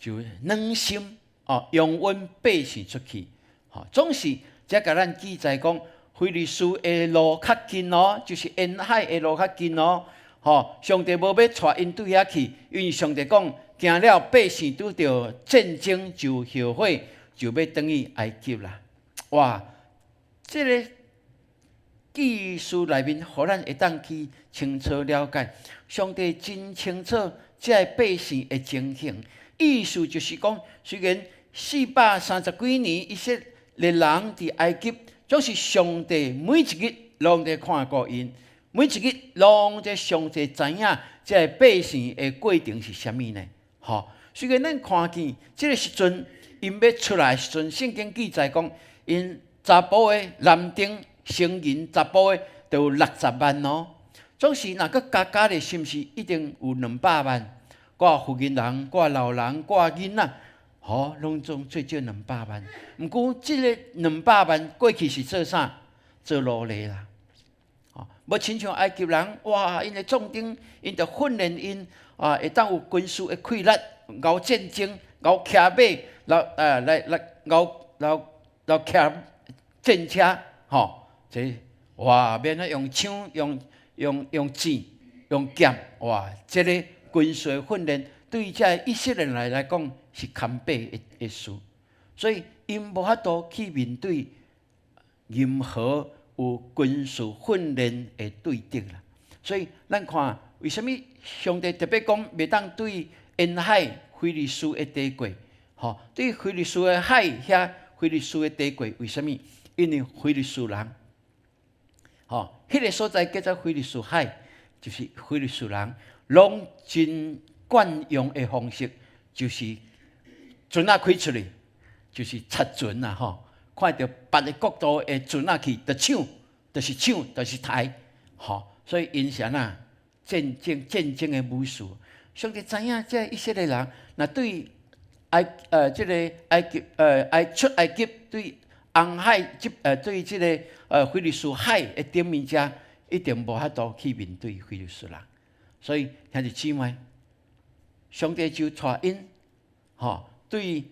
就軟心哦，容忍百姓出去。吼，總是這共咱記載講，非利士的路較近哦，就是沿海的路較近哦。吼，上帝無欲帶𪜶對遐去，因為上帝講，驚了百姓拄著戰爭就後悔，就欲轉去埃及啦。哇！這个記事內面，予咱會當去清楚了解，上帝真清楚這个百姓的情形。意思就是講，雖然430幾年以色列人佇埃及，總是上帝每一日攏佇看顧𪜶，每一日攏佇上帝知影這个百姓的過程是啥物呢？吼，雖然咱看見這个時陣，𪜶欲出來的時陣，聖經記載講，𪜶查埔的男丁、成人查埔的就有60萬哦。總是若閣加加咧，是毋是一定有200萬？掛婦人人、掛老人、掛囡仔，吼，攏總最少兩百萬。毋過這个兩百萬過去是做啥？做奴隸啦。吼，無親像埃及人，哇！𪜶的壯丁，𪜶著訓練𪜶啊，會當有軍事的氣力，𠢕戰爭，𠢕騎馬，來𠢕騎戰車，吼，這哇，欲按怎用槍、用箭、用劍，哇！這个軍事的訓練對這个以色列人來講是堪比的事，所以𪜶無法度去面對任何有軍事訓練的對敵啦。所以咱看為啥物上帝特別講袂當對沿海非利士的地過，吼，對非利士的海遐非利士的地過，為啥物？因為非利士人，吼，彼个所在叫做非利士海，就是非利士人攏真慣用的方式，就是船仔開出去，就是賊船啊！吼，看著別个國度的船仔去，就搶，就是搶，就是刣，吼。所以𪜶是按怎戰爭的武士。上帝知影這以色列人，若對這个埃及出埃及對紅海這對這个非利士海的頂面遮，一定無法度去面對非利士人。所以兄弟姊妹，上帝就帶𪜶，吼，對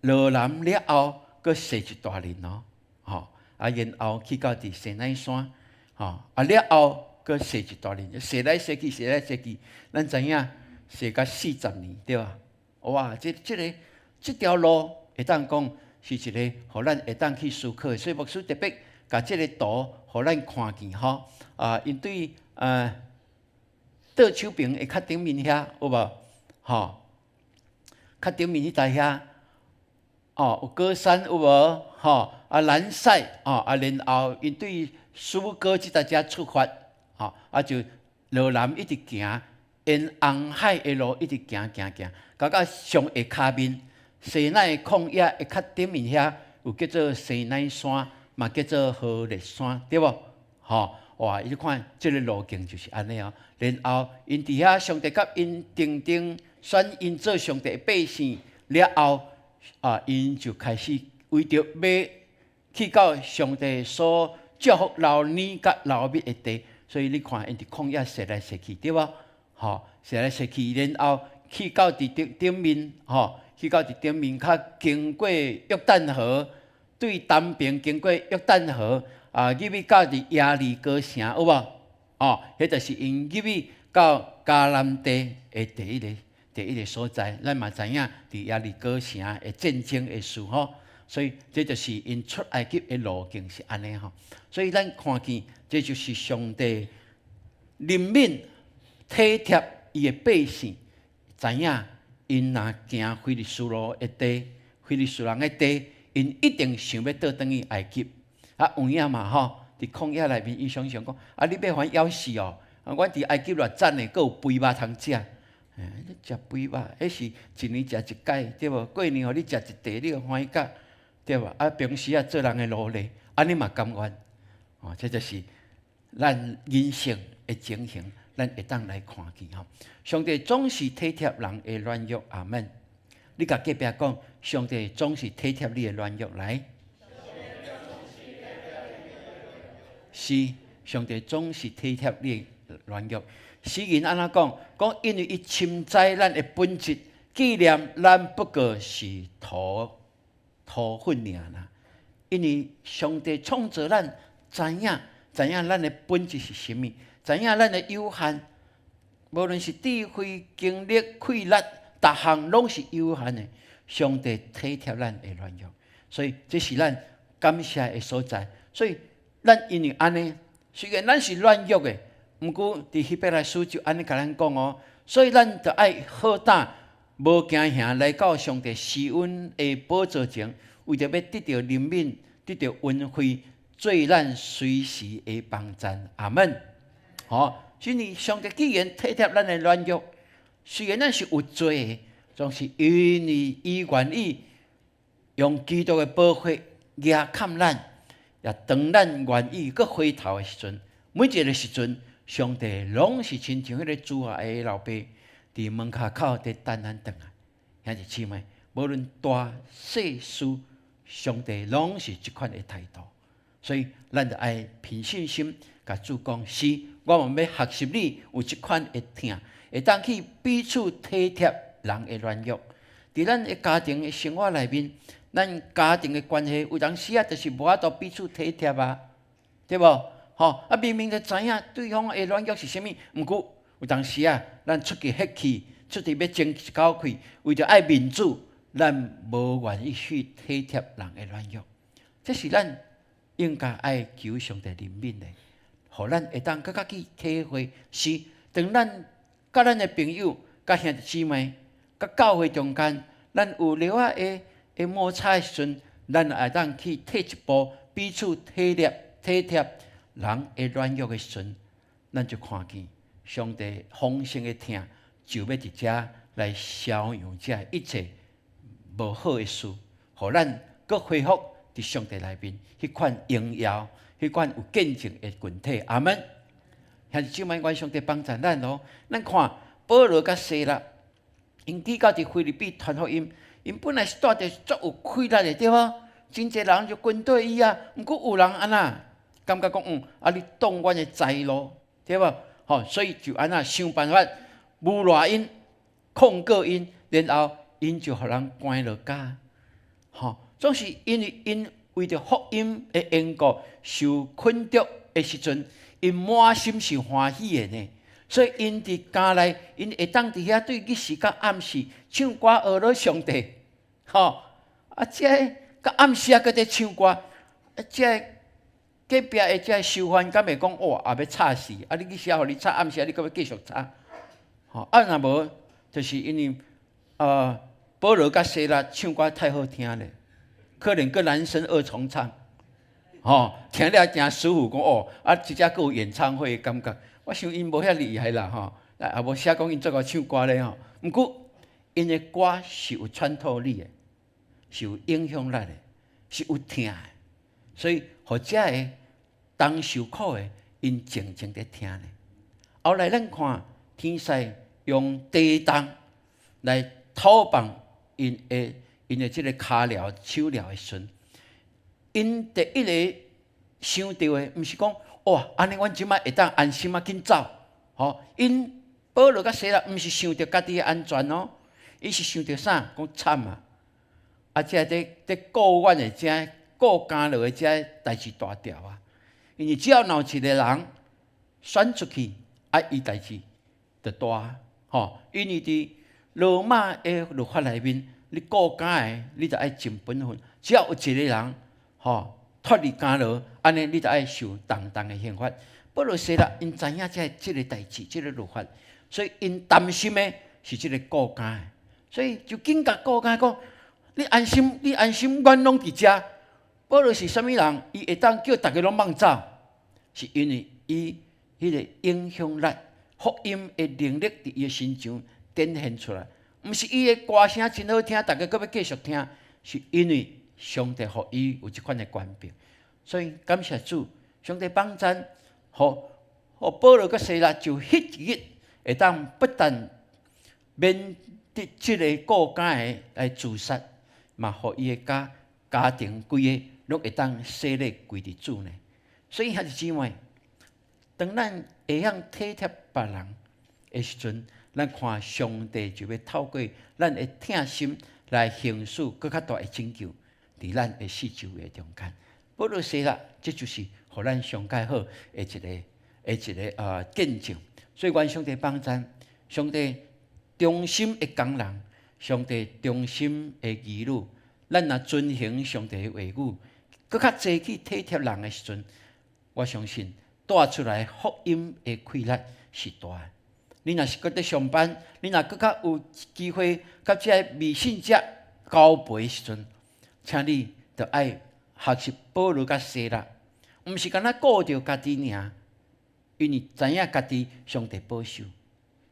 羅南了後，閣踅一大輪哦，吼，啊，然後去到佇西奈山，吼，啊了後閣踅一大輪，踅來踅去，踅來踅去，咱知影踅甲40年對吧？哇，這條路會當講是一个，予咱會當去思考的，所以牧師特別共這个圖予咱看見吼。啊，𪜶對倒手爿的較頂面遐有無？吼，較頂面彼台遐，哦，有高山有無？吼，啊蘭塞，哦，啊然後𪜶對蘇哥這搭遮出發，吼，啊就落南一直行，沿紅海的路一直行行行，到上下跤面。西奈曠野的較頂面遐有叫做西奈山，嘛叫做何烈山，對無？吼，哇！你看這个路徑就是按呢哦。然後𪜶佇遐上帝佮𪜶定定選𪜶做上帝的百姓了後，啊，𪜶就開始為著欲去到上帝所祝福流奶佮流蜜的地，所以你看𪜶佇曠野踅來踅去，對無？吼，踅來踅去，然後去到佇頂頂面，吼。去到佇頂面，較經過約旦河，對東邊經過約旦河，啊，入去到佇耶利哥城，有無？哦，彼就是𪜶入去到迦南地的第一个所在。咱嘛知影佇耶利哥城的戰爭的事吼，所以這就是𪜶出埃及的路徑是按呢吼。所以咱看見，這就是上帝憐憫體貼伊的百姓，知影。𪜶若行非利士路的地，非利士人的地，𪜶一定想欲倒轉去埃及。啊，有影嘛吼？佇曠野內面，伊想想講：啊，你欲予阮枵死哦？啊，阮佇埃及偌讚的，閣有肥肉通食。欸，你食肥肉，彼是一年食一擺，對無？過年予你食一塊，你就歡喜甲，對無？啊，平時啊做人的奴隸，按呢嘛甘願。哦，這就是咱人性的情形。咱會當來看見吼，上帝總是體貼人的軟弱，阿門。你共隔壁講，上帝總是體貼你的軟弱，來。是，上帝總是體貼你的軟弱。詩人按怎講？講因為伊深知咱的本質，紀念咱不過是土土粉爾啦。因為上帝創造咱，知影知影咱的本質是啥物。知影咱的有限，無論是智慧、精力、氣力，逐項攏是有限的。上帝體貼咱的軟弱，所以這是咱感謝的所在。所以咱因為按呢，雖然咱是軟弱的，毋過佇希伯來書就按呢共咱講哦。所以咱著愛好膽，無驚嚇來到上帝施恩的寶座前，為著欲得著憐憫，得著恩惠，做咱隨時的幫贊。阿門。吼，所以上帝既然體貼咱的軟弱，雖然咱是有罪的，總是因為伊願意用基督的寶血額崁咱，也當咱願意閣回頭的時陣，每一个時陣，上帝攏是親像彼个主仔的老爸，佇門跤口佇等咱轉來。兄弟姊妹，無論大細事，上帝攏是這款的態度，所以咱著愛憑信心共主講是。我嘛欲學習你有這款的疼，會當去彼此體貼人的軟弱。佇咱的家庭的生活內面，咱家庭的關係有當時啊，就是無法度彼此體貼啊，對無？吼啊，明明就知影對方的軟弱是啥物，毋過有當時啊，咱出去彼氣，出去欲爭一口氣，為著愛面子，咱無願意去體貼人的軟弱。這是咱應該愛求上帝憐憫的。予咱會當閣較去體會，是當咱佮咱的朋友、佮兄弟姊妹、佮教會中間，咱有小可的的摩擦的時陣，咱會當去退一步，彼此體諒、體貼人的軟弱的時陣，咱就看見上帝豐盛的疼，就欲佇遮來消揚這一切無好的事，予咱閣恢復佇上帝內面彼款榮耀。彼款有見證的群體，阿門。兄弟姊妹，願上帝幫助咱哦。咱看保羅佮西拉，𪜶去到佇腓立比傳福音，𪜶本來是帶著足有氣力的，對無？真濟人就跟綴伊啊。毋過有人按怎，感覺講，啊你擋阮的財路，對無？吼，所以就按怎想辦法誣賴𪜶，控告𪜶，然後𪜶就予人關落監。吼，總是因為𪜶為著福音的緣故受困著的時陣，𪜶滿心是歡喜的呢。所以𪜶佇監內，𪜶會當佇遐對日時佮暗時唱歌呵咾上帝，吼！啊，這个佮暗時啊，閣佇唱歌，啊，這个隔壁的這个囚犯敢會講哇，也欲吵死？啊，你日時予你吵，暗時啊，你閣欲繼續吵？吼！啊，若無，就是因為保羅佮西拉唱歌太好聽咧，可能閣男聲二重唱，吼，聽了誠舒服，講哦，啊，這只閣有演唱會的感覺。我想𪜶無遐厲害啦，吼，也無寫講𪜶足𠢕唱歌咧吼。毋過，𪜶的歌是有穿透力的，是有影響力的，是有疼的，所以，予遮个當受苦的，𪜶靜靜佇聽咧。後來咱看天使用地動來討放𪜶的這個跤鐐手鐐的時陣，𪜶第一个想著的，毋是講哇，按呢阮這擺會當安心啊，緊走，吼！𪜶保羅佮西拉，毋是想著家己的安全哦，伊是想著啥？講慘啊！啊，這個佇佇顧阮的這顧監牢的這代誌大條啊！因為只要若有一個人選出去，啊，伊代誌就大，吼！因為佇羅馬的律法內面，你顧監的，你就愛盡本分。只要有一個人，吼，脫離監牢，按呢你就愛受重重的刑罰。保羅西拉，𪜶知影這個代誌，這個律法，所以𪜶擔心的是這個顧監的，所以就緊共顧監講：你安心，你安心，阮攏佇遮。保羅是啥物人？伊會當叫逐家攏放走，是因為伊彼個影響力、福音的能力佇伊的身上展現出來。毋是伊的歌聲真好聽，逐家閣欲繼續聽，是因為上帝予伊有這款的權柄。所以感謝主，上帝幫贊，予予保羅佮西拉就彼一日會當不但免得這個顧監的來自殺，嘛予伊的家家庭規个攏會當洗禮歸佇主內。所以兄弟姊妹，當咱會曉體貼別人的時陣，咱看上帝就欲透過咱的疼心來行使閣較大的拯救，佇咱的四周圍中間。保羅西拉，這就是予咱上蓋好的一個見證。所以，願上帝幫贊，上帝忠心的工人，上帝忠心的兒女，咱若遵行上帝的話語，閣較濟去體貼人的時陣，我相信帶出來福音的氣力是大的。你若是閣佇上班，你若閣較有機會佮這个未信者交陪的時陣，請你著愛學習保羅佮西拉，毋是干焦顧著家己爾，因為知影家己上帝保守，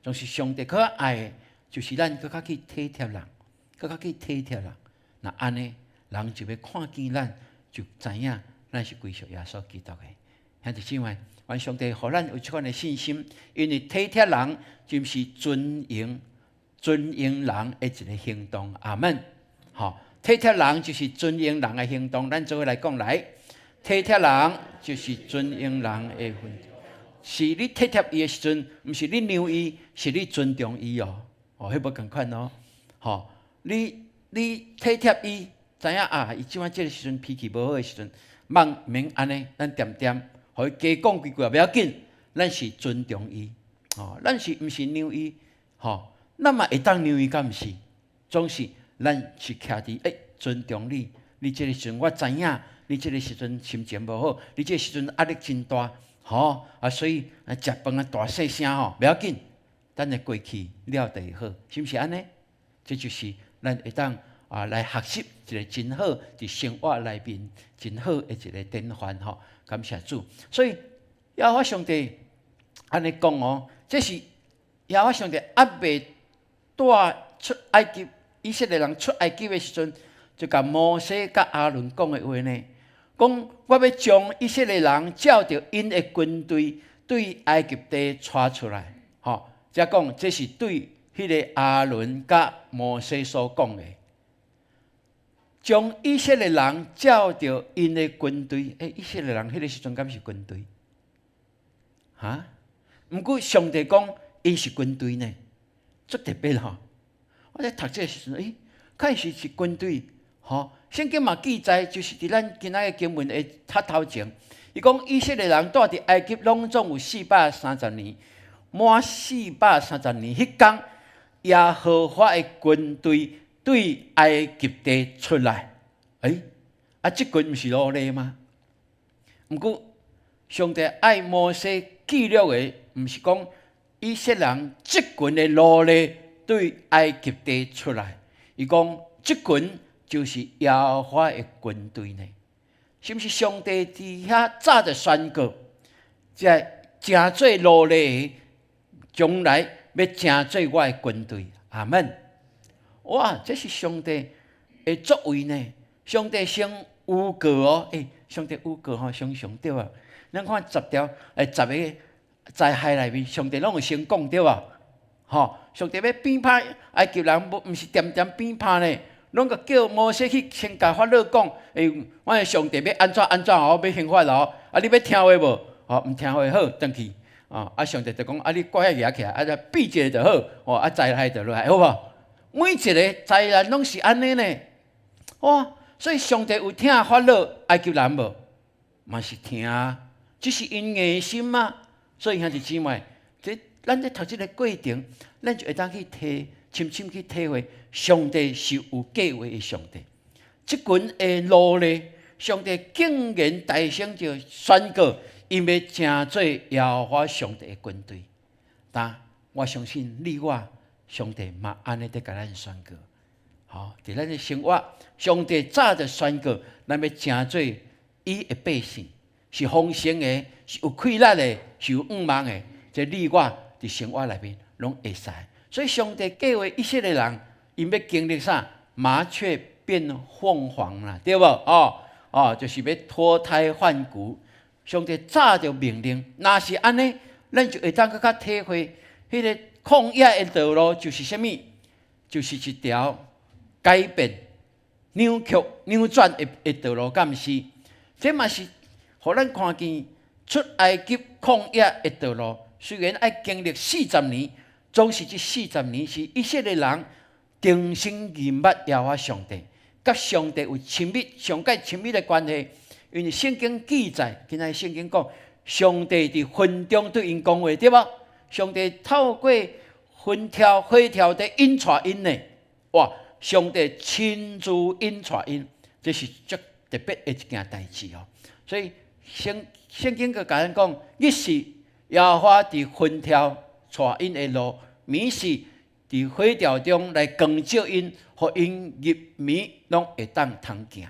總是上帝較愛的，就是咱閣較去體貼人，閣較去體貼人。若按呢，人就欲看見咱，就知影咱是歸屬耶穌基督的。兄弟姊妹，願上帝予咱有這款的信心，因為體貼人就是尊榮尊榮人的一個行動。阿門。吼，體貼人就是尊榮人的行動。咱做伙來講來，體貼人就是尊榮人的行動。是你體貼伊的時陣，毋是你讓伊，是你尊重伊哦。哦，彼無仝款哦。吼，你體貼伊，知影啊？伊這擺這个時陣脾氣無好的時陣，毋免按呢，咱恬恬，予伊加講幾句也袂要緊。咱是尊重伊，吼，咱是毋是讓伊？吼，咱嘛會當讓伊，敢毋是？總是咱是徛佇尊重你。你這个時陣我知影，你這个時陣心情無好，你這个時陣壓力真大，吼啊，所以啊，食飯啊大細聲吼，袂要緊，等下過去了就會好，是毋是按呢？這就是咱會當啊來學習一個真好佇生活內面真好的一個典範吼。感謝主，所以耶和華上帝按呢講哦，這是耶和華上帝猶未帶出埃及以色列人出埃及的時陣，就共摩西佮亞倫講的話呢，講我欲將以色列人照著𪜶的軍隊對埃及地帶出來，吼，這講這是對彼個亞倫佮摩西所講的，將以色列人照著𪜶的軍隊，欸，以色列人彼個時陣敢是軍隊？哈？毋過上帝講𪜶是軍隊呢，足特別吼。我咧讀這个時陣，欸，開始是軍隊，吼，聖經嘛記載，就是佇咱今仔的經文的較頭前，伊講以色列人住佇埃及，攏總有四百三十年，滿四百三十年，彼工耶和華的軍隊對埃及地出來。欸，啊，這群毋是奴隸嗎？毋過上帝愛摩西記錄的，毋是講以色列人這群的奴隸對埃及地出來，伊講這群就是耶和華的軍隊呢？是毋是上帝佇遐早就宣告，這成做奴隸的，將來欲成做我的軍隊？阿門！哇，這是上帝的作為呢！上帝先預告哦，欸，上帝預告吼，常常對啊。咱看十條，欸，十個災害內面，上帝攏有先講對啊？吼，上帝欲變歹埃及人，無毋是恬恬變歹呢？攏共叫摩西去先共法老講，欸，我的上帝欲按怎按怎哦，欲刑罰哦，啊，你欲聽話無？哦，毋聽話好，轉去，哦，啊，上帝就講，啊，你掛遐舉起來，啊，才比一下就好，哦，啊，災害就落來，好無？每一個災難攏是按呢呢，哇！所以上帝有疼法老埃及人無？嘛是疼，只是𪜶硬心嘛。所以兄弟姊妹，這咱咧讀這个過程，咱就會當去體深深去體會，上帝是有計劃的上帝。這群的奴隸，上帝竟然大聲就宣告，𪜶欲成做耶和華上帝的軍隊。但我相信你我，上帝嘛按呢佇共咱宣告。吼，佇咱的生活，上帝早就宣告，咱欲成做伊的百姓，是豐盛的，是有氣力的，是有向望的。這你我佇生活內面攏會使。所以上帝計劃以色列人，𪜶欲經歷啥？麻雀變鳳凰啦，對無？哦哦，就是欲脫胎換骨。上帝早就命令，若是按呢，咱就會當閣較體會，彼个曠野的道路就是啥物？就是一條改變、扭曲、扭轉的道路，敢毋是？這嘛是予咱看見出埃及曠野的道路，雖然愛經歷四十年，總是這四十年是以色列人重新認捌耶和華上帝，佮上帝有親密、上蓋親密的關係。因為聖經記載，今仔聖經講，上帝佇雲中對𪜶講話，對無？上帝透過雲柱、火柱佇引帶𪜶呢？哇！上帝親自引帶𪜶，這是足特別的一件代誌哦。所以聖經閣共咱講，日時耶和華佇雲柱帶𪜶的路，暝時佇火柱中來光照𪜶，予𪜶日暝攏會當通行。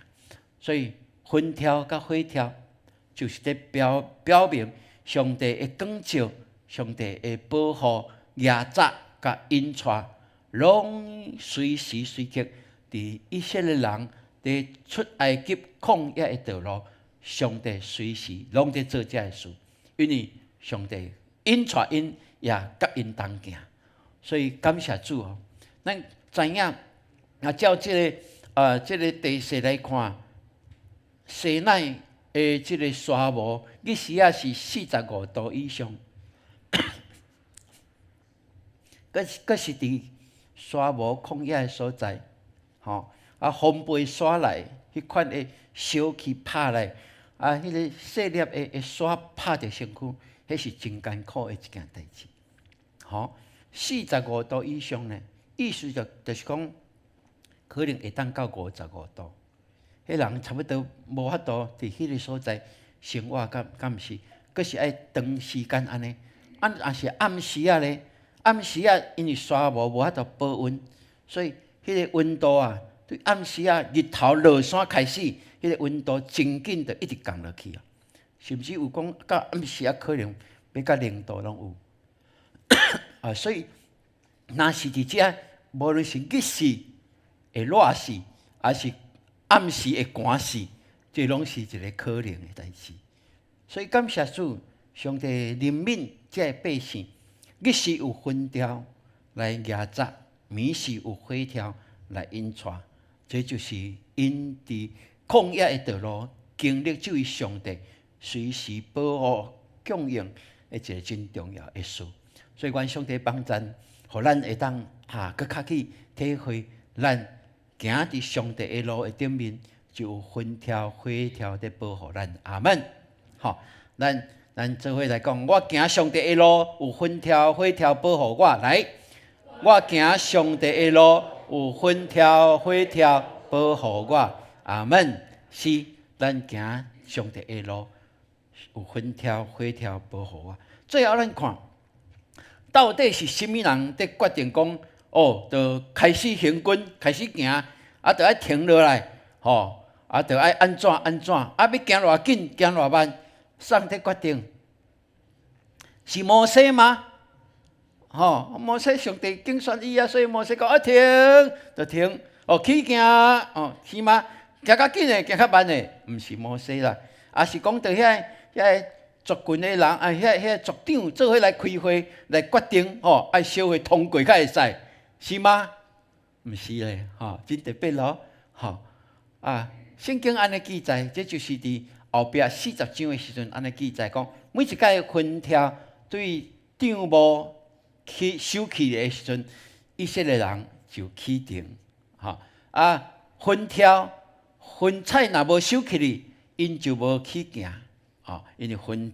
所以雲柱佮火柱，就是佇表明上帝的光照、上帝的保護、迺閘佮引帶，攏隨時隨刻佇以色列人佇出埃及曠野的道路，上帝隨時攏佇做這个事，因為上帝引帶𪜶，也佮𪜶同行，所以感謝主哦。咱知影，啊，照這个地勢來看，西奈的這个沙漠，日時仔是45度以上，閣是佇沙漠曠野的所在，吼啊，風吹沙來，彼款的燒氣拍來，啊，彼个細粒的沙拍佇身軀，彼是真艱苦的一件代誌。吼，四十五度以上呢，意思就是講，可能會當到55度。彼人差不多無法度佇彼个所在生活，敢毋是？閣是愛長時間按呢。啊，若是暗時仔咧，暗時仔因為沙漠無法度保溫，所以彼个溫度啊，對暗時仔日頭落山開始，彼個溫度真緊就一直降落去啊。甚至有講到暗時仔可能欲到0度攏有。啊，所以若是佇遮，無論是日時會熱死，抑是暗時會寒死，這攏是一个可能的代誌。所以感謝主，上帝憐憫這个百姓，日時有雲柱來迺閘，暝時有火柱來引帶，這就是𪜶佇曠野的道路經歷這位上帝隨時保護供應的一个真重要的事。所以願上帝幫贊，予咱會當閣較去體會咱行佇上帝的路的頂面，就有雲柱火柱佇保護咱。阿門。吼，咱做伙來講，我行上帝的路，有雲柱火柱保護我。來，我行上帝的路，有雲柱火柱保護我。阿門。是，咱行上帝的路，有雲柱火柱保護我。最後咱看，到底是啥物人佇決定講，哦，就開始行軍，開始行，啊，就愛停落來，吼，啊，就愛按怎按怎，啊，欲行偌緊，行偌慢，誰佇決定？是摩西嗎？吼，摩西上帝揀選伊啊，所以摩西講啊停，就停，哦起行，哦是嗎？行較緊的，行較慢的，毋是摩西啦，啊是講著遐族群的人啊，遐族長做伙來開會來決定，吼，愛小會通過才會使，是嗎？毋是咧，吼，真特別咯，吼啊！聖經按呢記載，這就是佇後壁40章的時陣按呢記載講，每一擺雲柱對帳幕去收起的時陣，以色列人就起程，吼啊！雲柱雲彩若無收起去，𪜶就無起行，吼，因為雲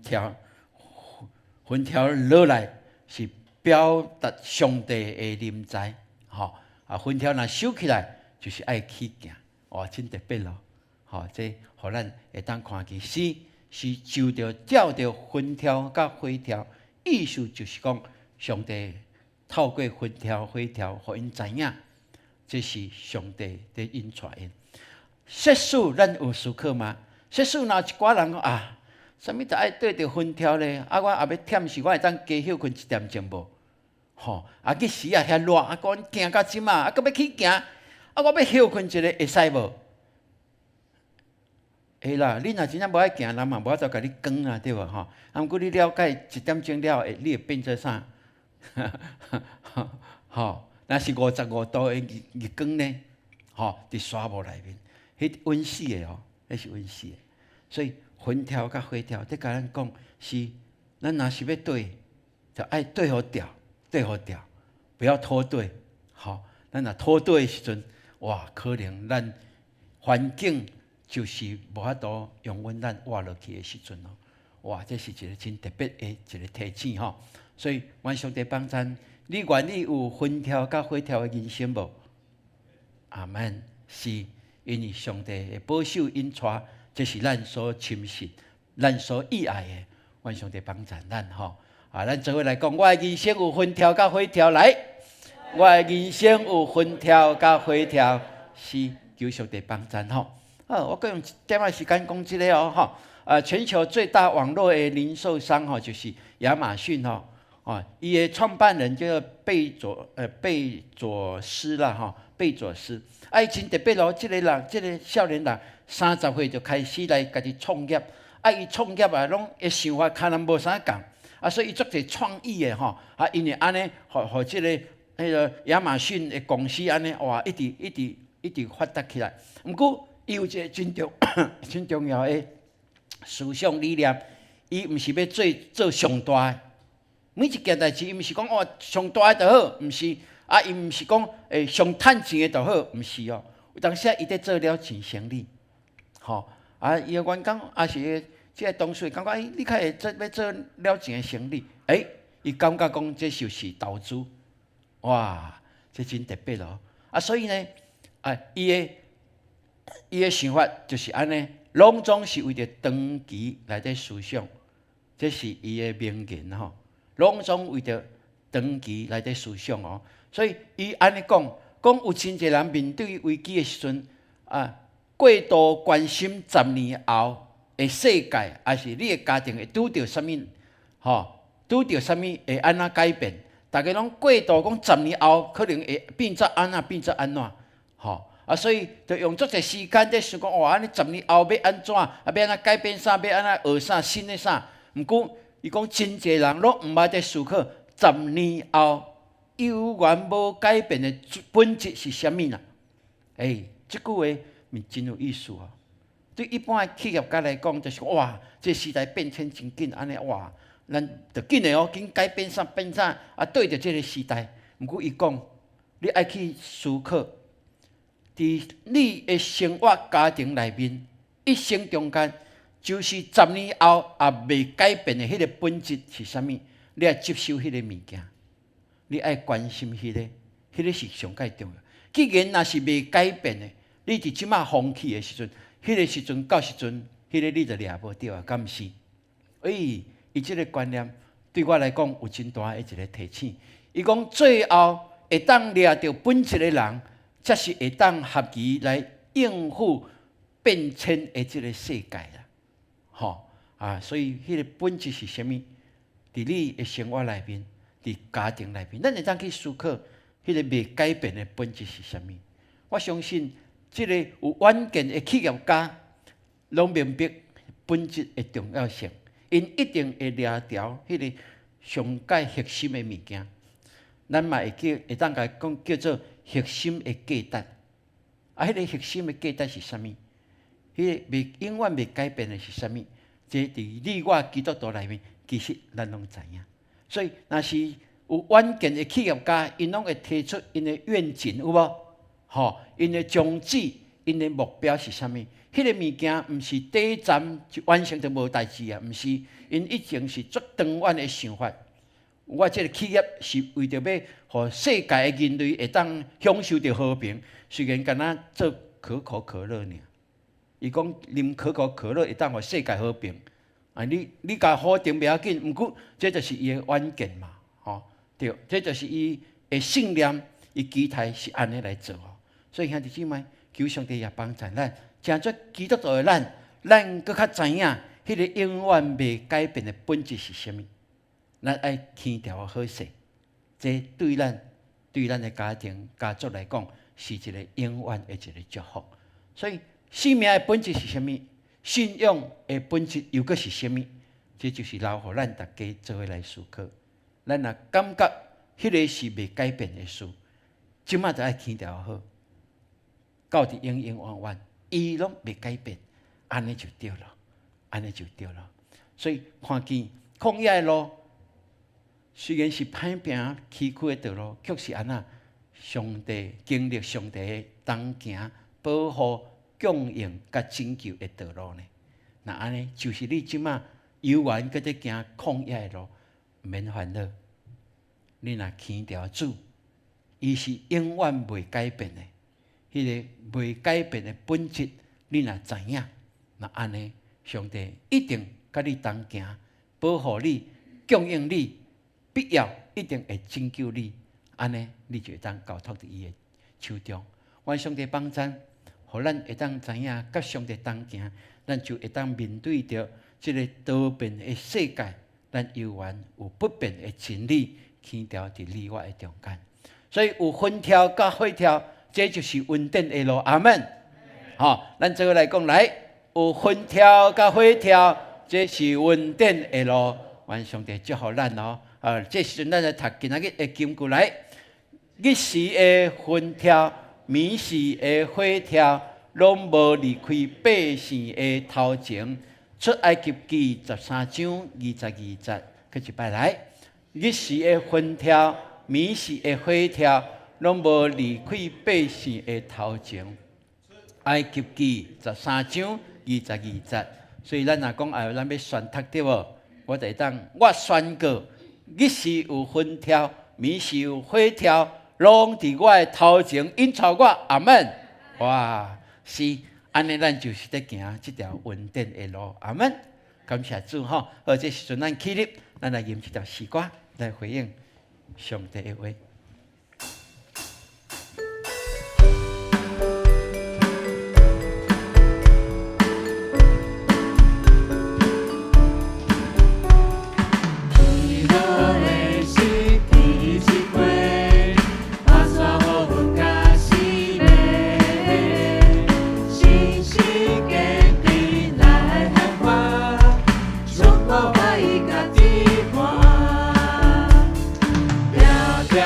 柱落來是表達上帝的臨在，吼啊！雲柱若收起來，就是愛起行，哇，真特別咯，吼！這予咱會當看見是就著照著雲柱佮火柱，意思就是講上帝透過雲柱火柱，予𪜶知影，這是上帝佇𪜶帶𪜶。設使咱有思考嗎？設使若一寡人講啊，啥物都愛對著雲柱咧，啊，我也欲忝死，我會當加歇睏一點鐘無？吼，啊，日時啊遐熱，啊，閣行到這馬，啊，閣欲起行，啊，我欲歇睏一下會使無？會啦，你若真正無愛行，人嘛無法度共你趕啊，對無吼？啊，毋過你了解一點鐘了後，你會變做啥？吼，若是55度的日光呢？吼，佇沙漠內面，彼穩死的哦，彼是穩死的。所以雲柱佮火柱，佇共咱講是，咱若是欲對，就愛對好調，對好調，不要脫隊。吼，咱若脫隊的時陣，哇，可能咱環境就是無法度容忍咱活落去的時陣咯。哇，這是一個真特別的一個提醒吼。所以，願上帝幫贊，你願意有雲柱佮火柱的人生無？阿門。是因為上帝會保守𪜶帶，這是咱所深信、咱所意愛的。願上帝幫贊咱吼。啊，咱做伙來講，我的人生有雲柱佮火柱來，我的人生有雲柱佮火柱，是求上帝幫贊吼。啊，我閣用一點仔時間講這个哦，吼。啊，全球最大網絡的零售商吼，就是亞馬遜吼。哦，伊的創辦人叫做貝佐斯啦，吼，貝佐斯。啊，伊真特別咯，這個人，這個少年人，30歲就開始來家己創業。啊，伊創業啊，攏伊想法較咱無啥仝，啊，所以伊足濟創意的吼。啊，因為按呢，予這個彼个亞馬遜的公司按呢，哇，一直一直一直發達起來。毋過，伊有一個真重要的思想理念，伊毋是欲做做上大的。每一件代誌，伊毋是講哦上大的就好，毋是啊，伊毋是講上趁錢的就好，毋是哦。有當時伊佇做了錢生意，吼啊，伊的員工抑是這个同事感覺，欸，你較會做欲做了錢的生意，欸，伊感覺講這就是投資，哇，這真特別哦。啊，所以呢，啊，伊的想法就是按呢，攏總是為著長期來佇思想，這是伊的名言吼。攏總為著長期來佇思想哦，所以伊按呢講，講有真濟人面對危機的時陣啊，過度關心10年後的世界，抑是你的家庭會拄著啥物，吼，拄著啥物會按怎改變？逐家攏過度講十年後可能會變做按怎，變做按怎，吼啊，所以就用足濟時間佇想講，哇，按呢十年後欲按怎，啊，欲按怎改變啥，欲按怎學啥新的啥？毋過伊講真濟人攏毋捌佇思考，十年後猶原無改變的本質是啥物啦？欸，這句話嘛真有意思哦。對一般的企業家來講，就是哇，這時代變遷真緊，按呢哇，咱著緊的哦，緊改變啥變啥啊，對著這个時代。毋過伊講，你愛去思考，佇佇你的生活家庭內面，一生中間，就是10年後也未改變的彼个本質是啥物？你愛接受彼个物件，你愛關心彼个，彼个是上蓋重要。既然若是未改變的，你佇這馬放棄的時陣，彼个時陣到時陣，彼个你就掠無著啊，敢毋是？欸，伊這个觀念對我來講有真大的一个提醒。伊講最後會當掠著本質的人，才是會當合其來應付變遷的這个世界啦。吼啊，所以彼个本質是啥物？佇你的生活內面，佇家庭內面，咱會當去思考，彼个未改變的本質是啥物？我相信，這个有遠見的企業家，攏明白本質的重要性，𪜶一定會掠著彼个上蓋核心的物件。咱嘛會叫會當共講叫做核心的價值。啊，彼個核心的價值是啥物？彼个未永遠袂改變的是啥物？這佇你我基督徒內面，其實咱攏知影。所以，若是有遠見的企業家，𪜶攏會提出𪜶的願景，有無？吼，𪜶的宗旨、𪜶的目標是啥物？彼个物件毋是短暫就完成就無代誌啊，毋是，𪜶一定是足長遠的想法。我這个企業是為著欲予世界的人類會當享受著和平，雖然敢若做可口可樂爾，伊講啉可口可樂會當予世界和平，啊，你共否定袂要緊，毋過這就是伊的遠見嘛，吼，對，這就是伊的信念，伊期待是按呢來做哦。所以兄弟姊妹，求上帝也幫助咱，成做基督徒的咱，咱閣較知影彼个永遠袂改變的本質是啥物。咱愛牽牢好勢，這對咱對咱的家庭家族來講，是一个永遠的一个祝福。所以，生命的本質是啥物？信仰的本質又閣是啥物？這就是留予咱大家做伙來思考。咱若感覺彼个是袂改變的事，這馬就愛牽牢好，到佇永永遠遠，伊攏袂改變，按呢就對了，按呢就對了。所以看見曠野的路，雖然是歹行崎嶇的道路，卻是按怎？上帝經歷上帝的同行、保護、供應佮拯救的道路呢？若按呢，就是你這馬猶原閣佇行曠野的路，毋免煩惱。你若牽牢主，伊是永遠袂改變的，彼个袂改變的本質，你若知影，若按呢，上帝一定佮你同行，保護你，供應你。必要一定會拯救你，按呢，你就會當交託佇伊的手中。願上帝幫贊，予咱會當知影，佮上帝同行，咱就會當面對著這个多變的世界，咱猶原有不變的真理，牽牢佇你我的中間。所以有雲柱佮火柱，這就是恩典的路。阿門。吼，咱做伙來講來，有雲柱佮火柱，這是恩典的路。願上帝祝福咱哦。啊，這時陣咱來讀今仔日的金句來。日時的雲柱，暝時的火柱，攏無離開百姓的頭前。出埃及記13章22節，閣一擺來。日時的雲柱，暝時的火柱，攏無離開百姓的頭前。埃及記13章22節，所以咱若講哎，咱欲宣讀對無？我就會當我宣告。日時有雲柱，暝時有火柱，攏佇我的頭前引導我。阿門。哇，是按呢，咱就是佇行這條恩典的路。阿門。感謝主吼。好，這時陣咱起立，咱來吟這條詩歌來回應上帝的話。 條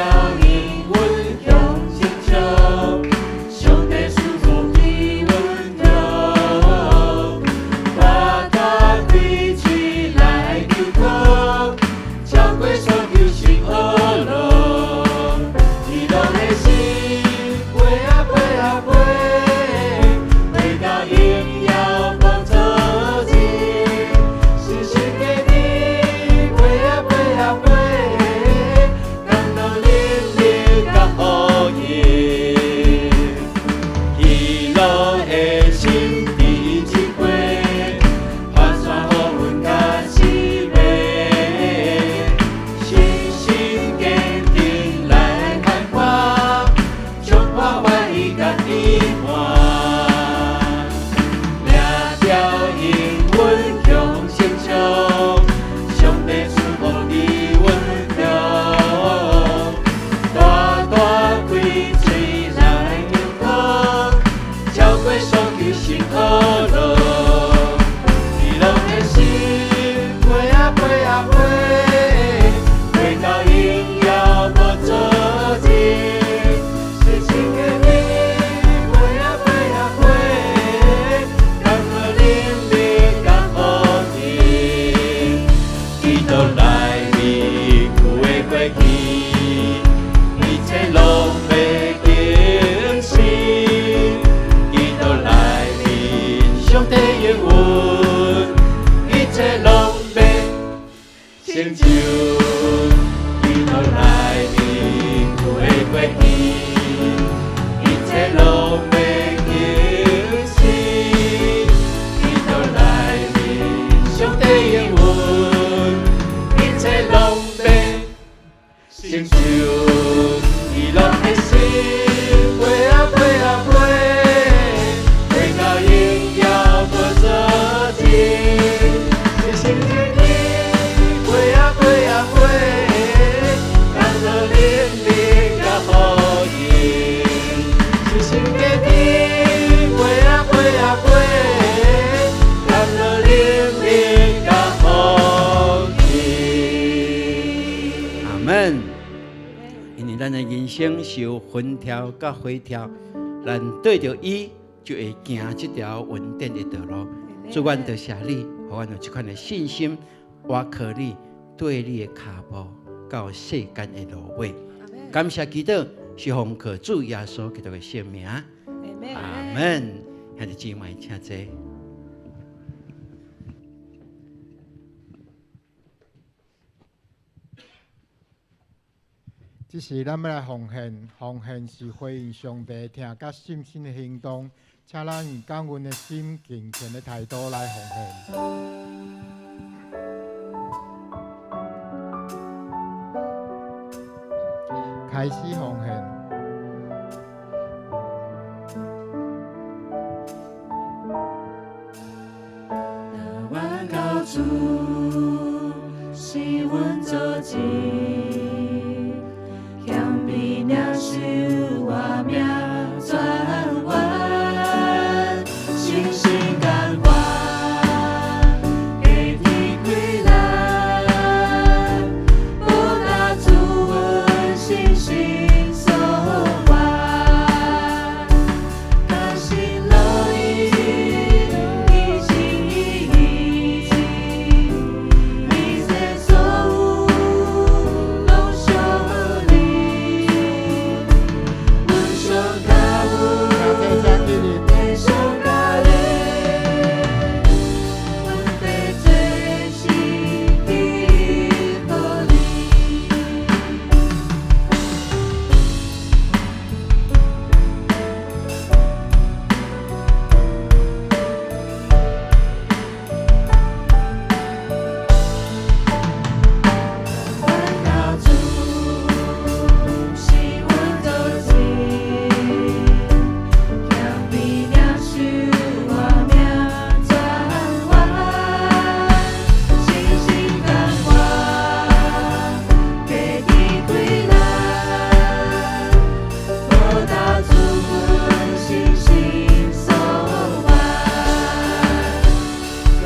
成就喜樂的心，飛啊飛啊飛，飛到榮耀無止境。一心一意，飛啊飛啊飛，當作能力佮福音。一心一意，飛啊飛啊飛，當作能力佮福音。阿門。因為咱的人生是有雲柱佮火柱，咱對著伊就會行這條恩典的道路。主，阮多謝你，予阮有這款的信心，倚靠你，綴你的跤步到世間的路尾。感謝基督，是奉靠主耶穌基督的聖名。阿門。兄弟姊妹，請坐。這時，咱欲來奉獻，奉獻是回應上帝疼佮信心的行動，請咱以感恩的心、敬虔的態度來奉獻。開始奉獻。阮到主是阮做主，謙卑領受活命轉彎，信心甘願，加添氣力，報答主阮信心所願，甘心樂意，一心一意，一切所有攏屬你，阮上感恩，請坐，請起立。你上感恩，阮得做是予你。阮到主是阮做主，謙卑領受活命轉彎，信心甘願，加添氣力，報答主阮信心所願，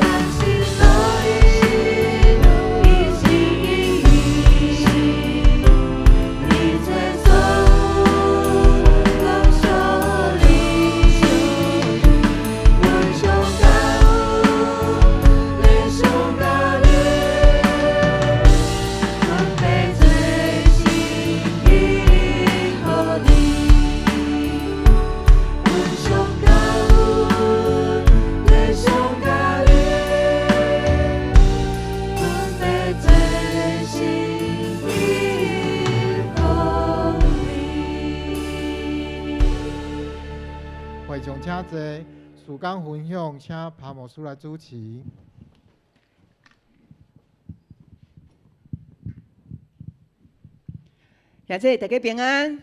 甘心樂意，一心一意，一切所有攏屬你，阮上感恩，你上感恩，阮欲做是予你，阮上感恩，你上感恩，阮欲做是予你。會眾請坐，事工分享，請潘牧師來主持。兄弟，大家平安。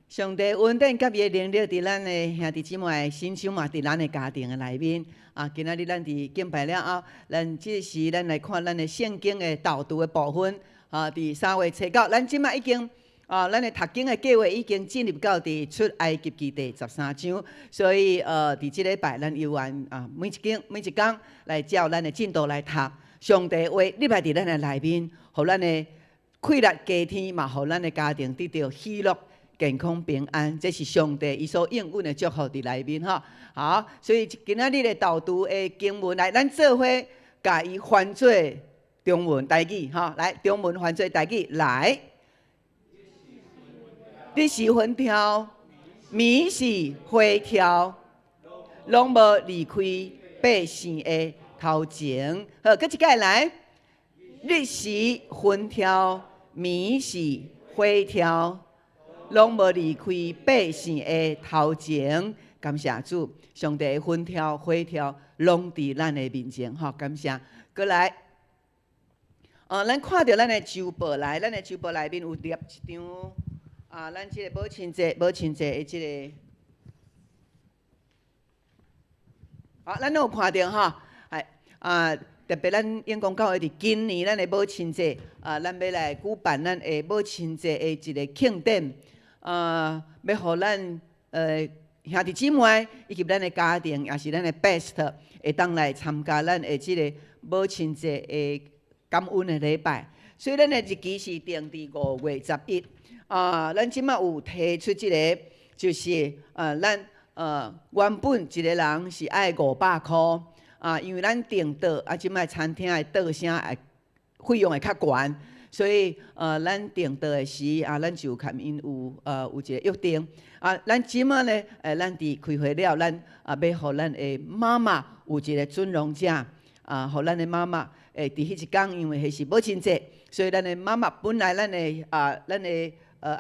上帝恩典佮伊的能力，佇咱的兄弟姊妹的身上，嘛佇咱的家庭的內面。啊，今仔日咱佇敬拜了後，咱這時咱來看咱的聖經的導讀的部分。啊，佇3月初9，咱這擺已經啊，咱的讀經的計劃已經進入到佇出埃及記第13章，所以佇這禮拜咱猶原啊，每一經每一工來照咱的進度來讀。上帝話入來佇咱的內面，予咱的快樂加添，嘛，予咱的家庭得著喜樂、健康、平安，這是上帝伊所應允的祝福佇內面吼。好，所以今仔日的導讀的經文來，咱做伙共伊翻做中文台語吼，來，中文翻做台語來。日是雲柱，暝是火柱，攏無離開百姓的頭前。好，閣一擺來。日是雲柱，暝是火柱，攏無離開百姓的頭前。感謝主，上帝的雲柱、火柱攏佇咱的面前，吼，感謝。閣來，咱看著咱的周報來，咱的周報內面有貼一張啊，咱這個母親節，母親節的這個，好，咱攏有看著吼，係啊，特別咱永光教會佇今年咱的母親節啊，咱欲來舉辦咱的母親節的一個慶典，啊，欲予咱兄弟姊妹以及咱的家庭，也是咱的 pastor 會當來參加咱的這個母親節的感恩的禮拜。所以咱的日期是定佇5月11。啊，咱這馬有提出這個，就是咱原本一個人是愛500箍啊，因為咱訂桌啊，這擺餐廳的桌聲會費用會較懸，所以咱訂桌的時啊，咱就共𪜶有一個約定啊。咱這馬呢，咱佇開會了，咱啊欲予咱的媽媽有一個尊榮價啊，予咱的媽媽佇彼一工，因為彼是母親節，所以咱的媽媽本來咱的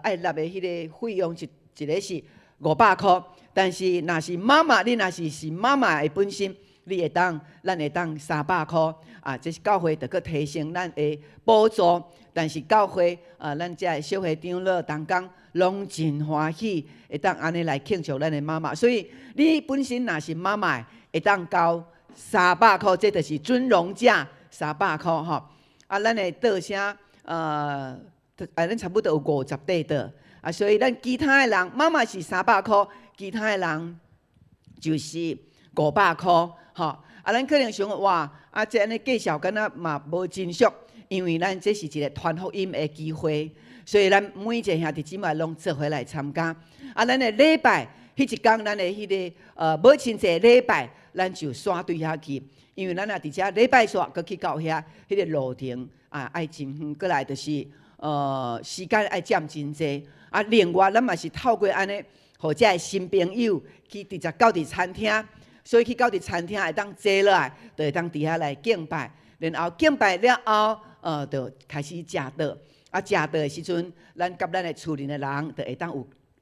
愛納的彼個費用一一個是500箍，但是若是媽媽，你若是媽媽的本身，你會當，咱會當300箍啊！這是教會著閣提升咱的補助，但是教會啊，咱遮的小會長老同工攏真歡喜，會當按呢來慶祝咱的媽媽。所以你本身若是媽媽，會當交三百箍，這就是尊榮價三百箍吼。啊，咱的桌聲，咱差不多有50塊桌啊，所以咱其他的人媽媽是三百箍，其他的人就是500箍。吼，啊，咱可能想哇，啊，這按呢介紹敢若嘛無真俗，因為咱這是一個傳福音的機會，所以咱每一個兄弟姊妹攏做伙來參加。啊，咱的禮拜，彼一工，咱的彼個母親節禮拜，咱就煞對遐去，因為咱若佇遮禮拜煞，閣去到遐，彼個路程啊，愛真遠，過來就是時間愛佔真濟。啊，另外咱嘛是透過按呢，予遮的新朋友去直接到佇餐廳。所以去到佇餐廳會當坐落來，就會當佇遐來敬拜。然後敬拜了後，就開始食桌。啊，食桌的時陣，咱佮咱的厝裡的人，就會當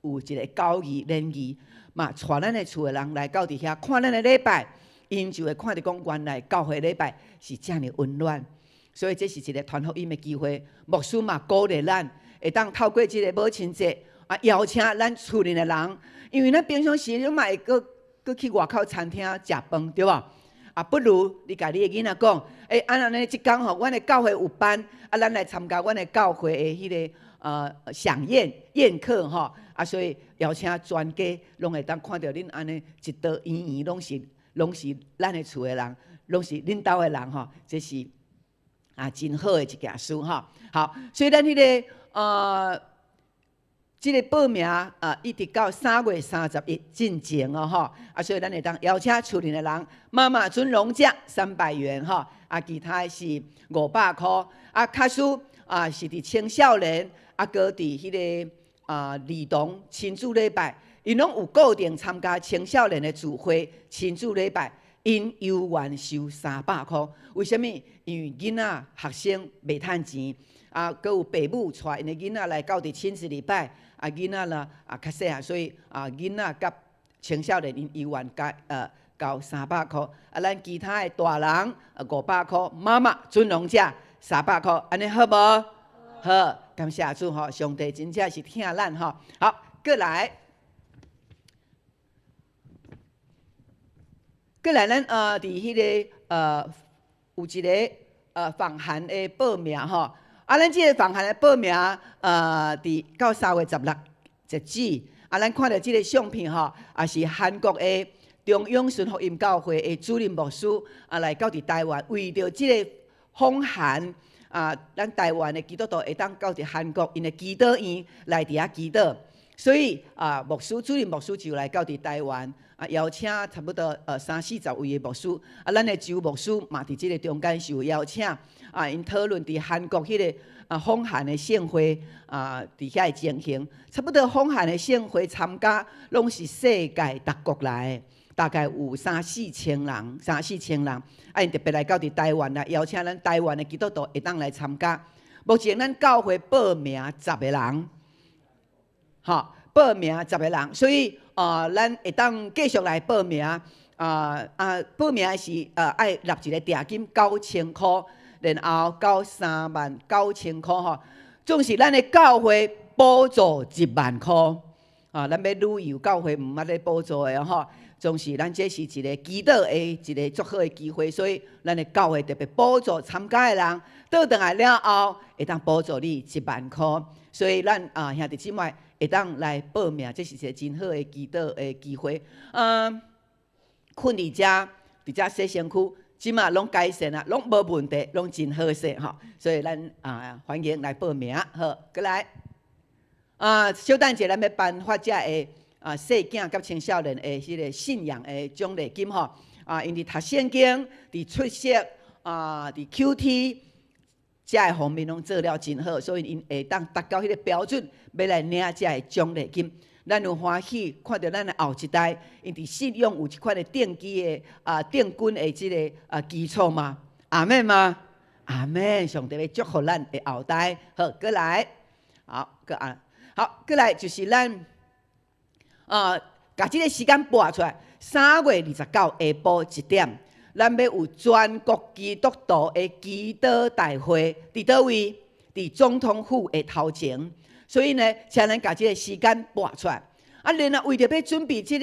有一個交誼聯誼，嘛，帶咱的厝的人來到佇遐看咱的禮拜，𪜶就會看著講，原來教會禮拜是遮爾溫暖。所以這是一個傳福音的機會。牧師嘛鼓勵咱，會當透過這個母親節啊，邀請咱厝裡的人，因為咱平常時攏嘛會閣閣去外口餐廳食飯，對無？啊，不如你共你的囡仔講，欸，按呢，這工吼，阮的教會有辦，啊，咱來參加阮的教會的彼個饗宴宴客吼，啊，所以邀請全家攏會當看著恁按呢一桌圓圓，攏是咱的厝的人，攏是恁兜的人吼，這是啊真好的一件事吼。好，所以咱彼個這個報名啊，一直到3月31進前哦吼，啊，所以咱會當邀請厝裡的人，媽媽尊榮價300元吼，啊，其他的是500箍，啊，假使啊是佇青少年，啊，閣佇彼個啊兒童親子禮拜，𪜶攏有固定參加青少年的聚會親子禮拜，𪜶猶原收三百箍。為啥物？因為囡仔學生袂趁錢，啊，閣有爸母帶𪜶的囡仔來到佇親子禮拜。啊，囡仔啦啊較細漢，所以啊，囡仔佮青少年𪜶猶原交三百箍。啊，咱其他的大人啊500箍，媽媽尊榮價三百箍，按呢好無？好，感謝主吼，上帝真正是疼咱吼。好，過來，過來，咱佇彼個有一個訪韓的報名吼。啊，咱這個訪韓的報名，佇到3月16截止。啊，咱看著這個相片吼，也是韓國的中央順福音教會的主任牧師啊，來到佇台灣，為著這個訪韓啊，咱台灣的基督徒會當到佇韓國𪜶的祈禱院來佇遐祈禱。所以啊，牧師主任牧師就來到佇台灣啊，邀請差不多三四十位的牧師。啊，咱的周牧師嘛佇這個中間受邀請。啊，𪜶討論佇韓國彼個啊訪韓的盛會啊，佇遐的情形，差不多訪韓的盛會參加，攏是世界各國來的，大概有三四千人，三四千人。啊，𪜶特別來到佇台灣來邀請咱台灣的基督徒會當來參加。目前咱教會報名十個人，吼，報名十個人，所以啊，咱會當繼續來報名。啊啊，報名是愛納一個訂金9000箍。然後到39,000箍吼。總是咱的教會補助1萬箍啊！咱欲旅遊，教會毋捌咧補助的吼。總是咱這是一個祈禱的一個足好的機會，所以咱的教會特別補助參加的人，倒轉來了後會當補助你一萬箍。所以咱啊兄弟姊妹會當來報名，這是一個真好的祈禱的機會。嗯，睏佇遮，佇遮洗身軀。這馬攏改善啊，攏無問題，攏真好勢吼，所以咱啊歡迎來報名。好，閣來啊，小等者咱欲頒發這个啊細囝佮青少年的彼个信仰的獎勵金吼啊，𪜶佇讀聖經、佇出席啊、佇 QT 這个方面攏做了真好，所以𪜶會當達到彼个標準，欲來領這个獎勵金。咱有歡喜看著咱的後一代，𪜶佇信仰有這款的奠基的啊奠根的這个啊基礎嗎？阿們嗎？阿們，上帝欲祝福咱的後代。好，閣來，好，閣啊，好，閣來就是咱啊，共這个時間撥出來，3月29下晡1點，咱欲有全國基督徒的祈禱大會，佇佗位？佇總統府的頭前。所以呢，請咱共這個時間撥出來。啊，然後為著欲準備這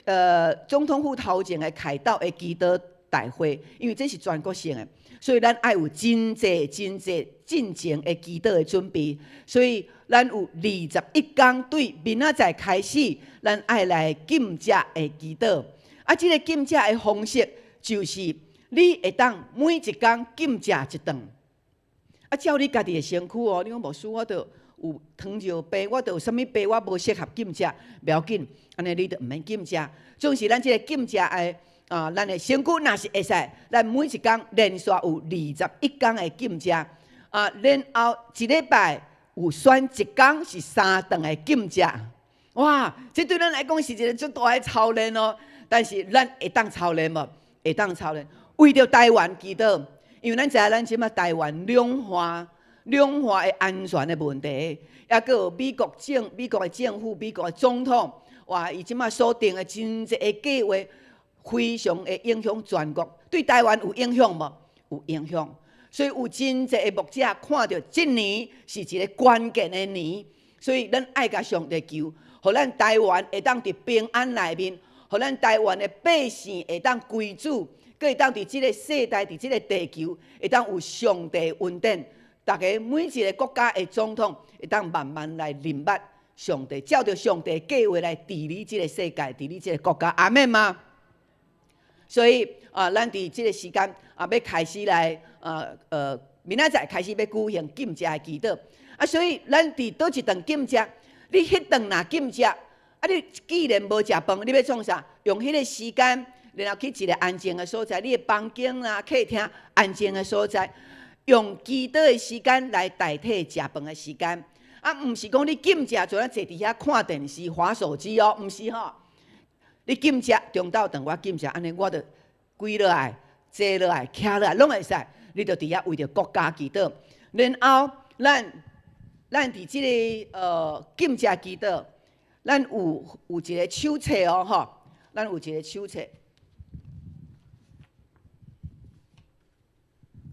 个總統府頭前的凱道的祈禱大會，因為這是全國性的，所以咱愛有真濟真濟進前的祈禱的準備。所以咱有21工對明仔載開始，咱愛來禁食的祈禱。啊，這个禁食的方式就是你會當每一工禁食一頓。啊，照你家己的身軀哦，你講牧師我著有糖尿病，我著有啥物病，我無適合禁食，無要緊，按呢你著毋免禁食。總是咱這个禁食的啊，咱的身軀若是會使，咱每一工連續有21工的禁食啊，然後一禮拜有選一工是三頓的禁食。哇，這對咱來講是一个足大的操練哦。但是咱會當操練無？會當操練，為著台灣祈禱，因為咱知影咱這馬台灣兩岸的安全的問題，抑閣有美國的政府、美國的總統，哇！伊這馬所定的真濟的計劃，非常會影響全國，對台灣有影響無？有影響。所以有真濟的牧者看著這年是一个關鍵的年，所以咱愛共上帝求，予咱台灣會當佇平安內面，予咱台灣的百姓會當歸主，閣會當佇這个世代、佇這个地球會當有上帝恩典。逐家每一个國家的總統會當慢慢來認捌上帝，照著上帝計劃來治理這个世界、治理這个國家，阿們嗎？所以啊，咱佇這个時間啊，欲開始來啊明仔載開始欲舉行禁食的祈禱啊，所以咱佇佗一頓禁食，你彼頓若禁食，啊，你既然無食飯，你欲創啥？用彼个時間，然後去一个安靜的所在，你的房間啦、客廳安靜的所在。用祈禱的時間來代替食飯的時間，啊，毋是講你禁食就按坐佇遐看電視、滑手機哦，毋是吼。你禁食中晝頓我禁食，按呢我就跪落來、坐落來、徛落來，攏會使。你就佇遐為著國家祈禱，然後咱佇這个禁食祈禱，咱有一个手冊哦，吼，咱有一个手冊。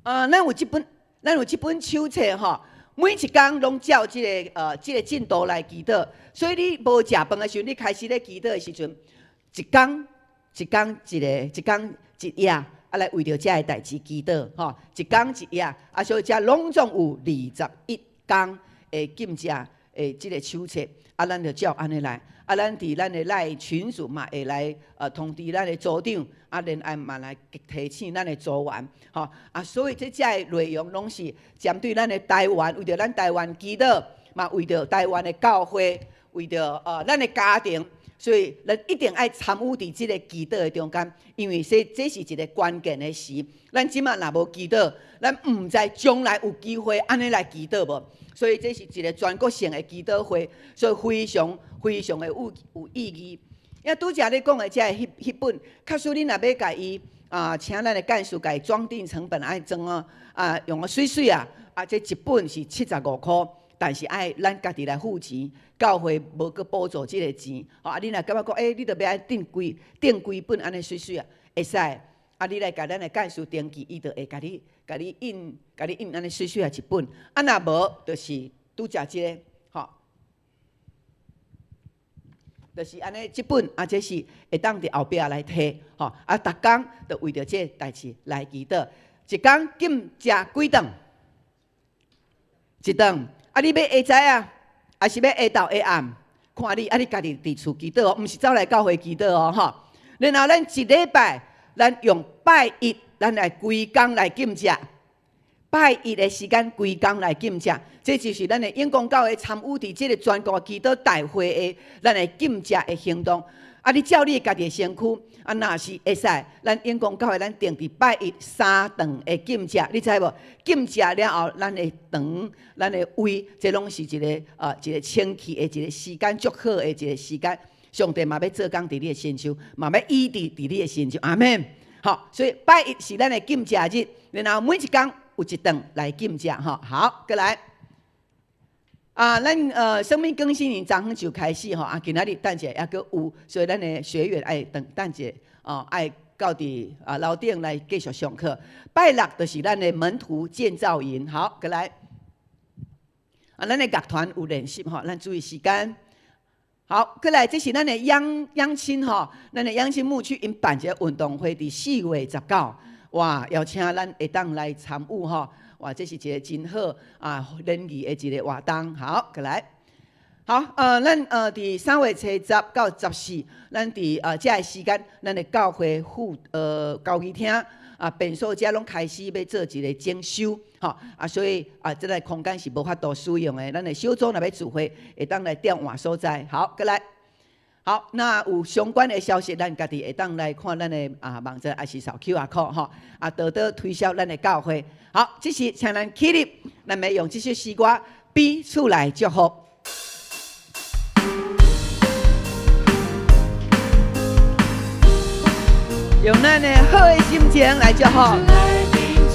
啊，咱有這本手冊吼，每一工攏照這个進度來祈禱。所以你無食飯的時陣，你開始咧祈禱的時陣，一工一工一个，一工一頁，啊來為著這个代誌祈禱，吼，一工一頁，啊，所以這攏總有21工的禁食的這个手冊，啊，咱就照按呢來。啊，咱佇咱的 LINE 群組嘛，會來通知咱的組長，啊，然後嘛來提醒咱的組員，吼啊，所以這遮的內容攏是針對咱的台灣，為著咱台灣祈禱，嘛為著台灣的教會，為著咱的家庭，所以咱一定愛參與佇這个祈禱的中間，因為這是一个關鍵的時。咱這馬若無祈禱，咱毋知將來有機會按呢來祈禱無。所以這是一个全國性的祈禱會，所以非常非常的有意義。啊，拄才咧講的這个彼本，確實恁若欲共伊啊，請咱的幹事共伊裝訂成本愛裝哦，啊，用個媠媠啊，啊，這一本是75箍，但是愛咱家己來付錢，教會無閣補助這个錢。啊，恁若感覺講，欸，你著欲愛訂幾本按呢媠媠啊，會使。啊，啊，你來共咱的幹事登記，伊就會共你印，共你印按呢媠媠仔一本。啊，若無，就是拄才這个，吼，就是按呢這本，啊，這是會當佇後壁來提，吼。啊，逐工就為著這个代誌來祈禱，一工禁食幾頓？一頓。啊，你欲下早啊，抑是欲下晝下暗？看你，啊，你家己佇厝祈禱哦，毋是走來教會祈禱哦，吼。然後咱一禮拜，咱用拜一，咱來規工來禁食。拜一的時間，規工來禁食，這就是咱的永光教會參與佇這个全國祈禱大會的咱的禁食的行動。啊，你照你家己的身軀，啊，若是會使，咱永光教會咱定佇拜一三頓的禁食，你知無？禁食了後，咱的腸、咱的胃，這攏是一个清氣的一个時間，足好的一个時間。上帝嘛欲做工佇你的身上，嘛欲醫治佇你的身上。阿們。好，所以拜一是咱的禁食日，然後每一工有一頓來禁食，吼。好，閣來。啊，咱生命更新營昨昏就開始吼，啊，今仔日等者猶閣有，所以咱的學員愛等等者哦，愛到佇樓頂來繼續上課。拜六就是咱的門徒建造營，好，閣來。啊，咱的樂團有練習吼，咱注意時間。好，閣來，這是咱的養親吼，咱的養親牧區𪜶辦一个運動會，佇4月19，哇，邀請咱會當來參與吼。哇，這是一个真好啊聯誼的一个活動。好，閣來。好，咱佇3月初10到14，咱佇這个時間，咱的教會副交誼廳啊，便所遮攏開始欲做一个整修，吼啊，所以啊，這个空間是無法度使用的。咱的小組若欲聚會，會當來調換所在。好，閣來。好，那有相關的消息，咱家己會當來看咱的網站，抑是掃 QR code 吼，啊，多多推銷咱的教會。好，這時請咱起立，咱欲用這首詩歌彼此來祝福。用咱的好的心情來祝福。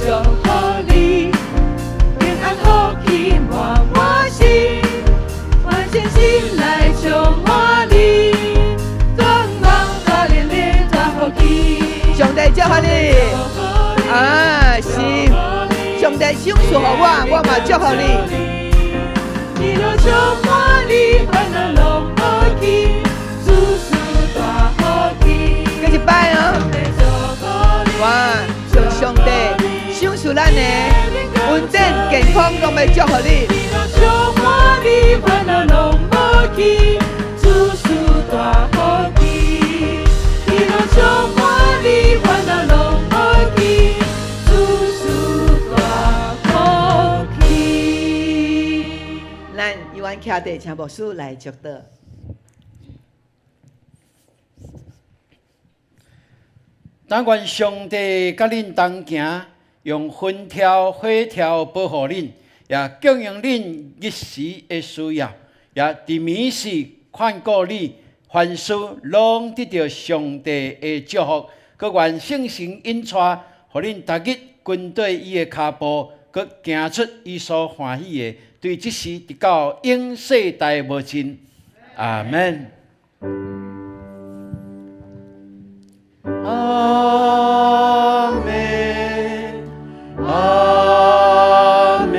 祝福你，平安福氣滿滿心，萬千心來充滿你，願望大連連大福氣。上帝祝福你，啊是，上帝賞賜予我，我嘛祝福你。喜樂充滿你，煩惱攏無去，事事大福氣。閣一擺哦。哇！求上帝賞賜咱的穩定健康，攏欲祝福你。喜樂充滿你，煩惱攏無去，事事大福氣。喜樂充滿你，煩惱攏無去，事事大福氣。咱猶原徛佇，請牧師來祝禱。但願上帝佮恁同行，用雲柱火柱保護恁，也供應恁日時的需要，也佇暝時看顧你，凡事攏得著上帝的祝福。閣願聖神引帶，予恁逐日跟綴伊的跤步，閣行出伊所歡喜的，對這時直到永世代無盡。阿們。阿們，阿們，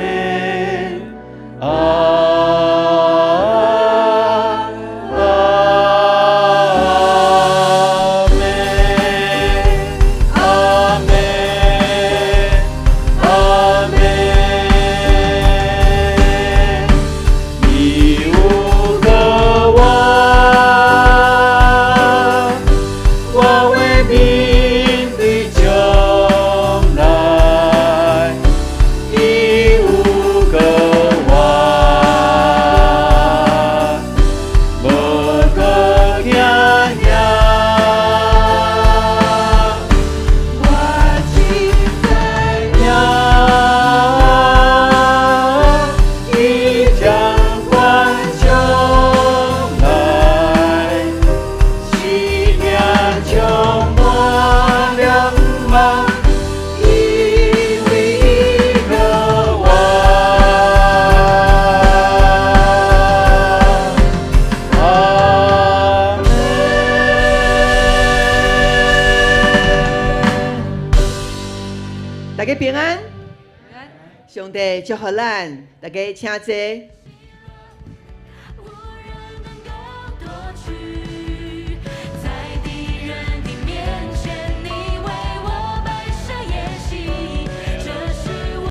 阿阿們，阿們，阿們。你無可望，我為民的大家平安。上帝祝福咱，大家請坐。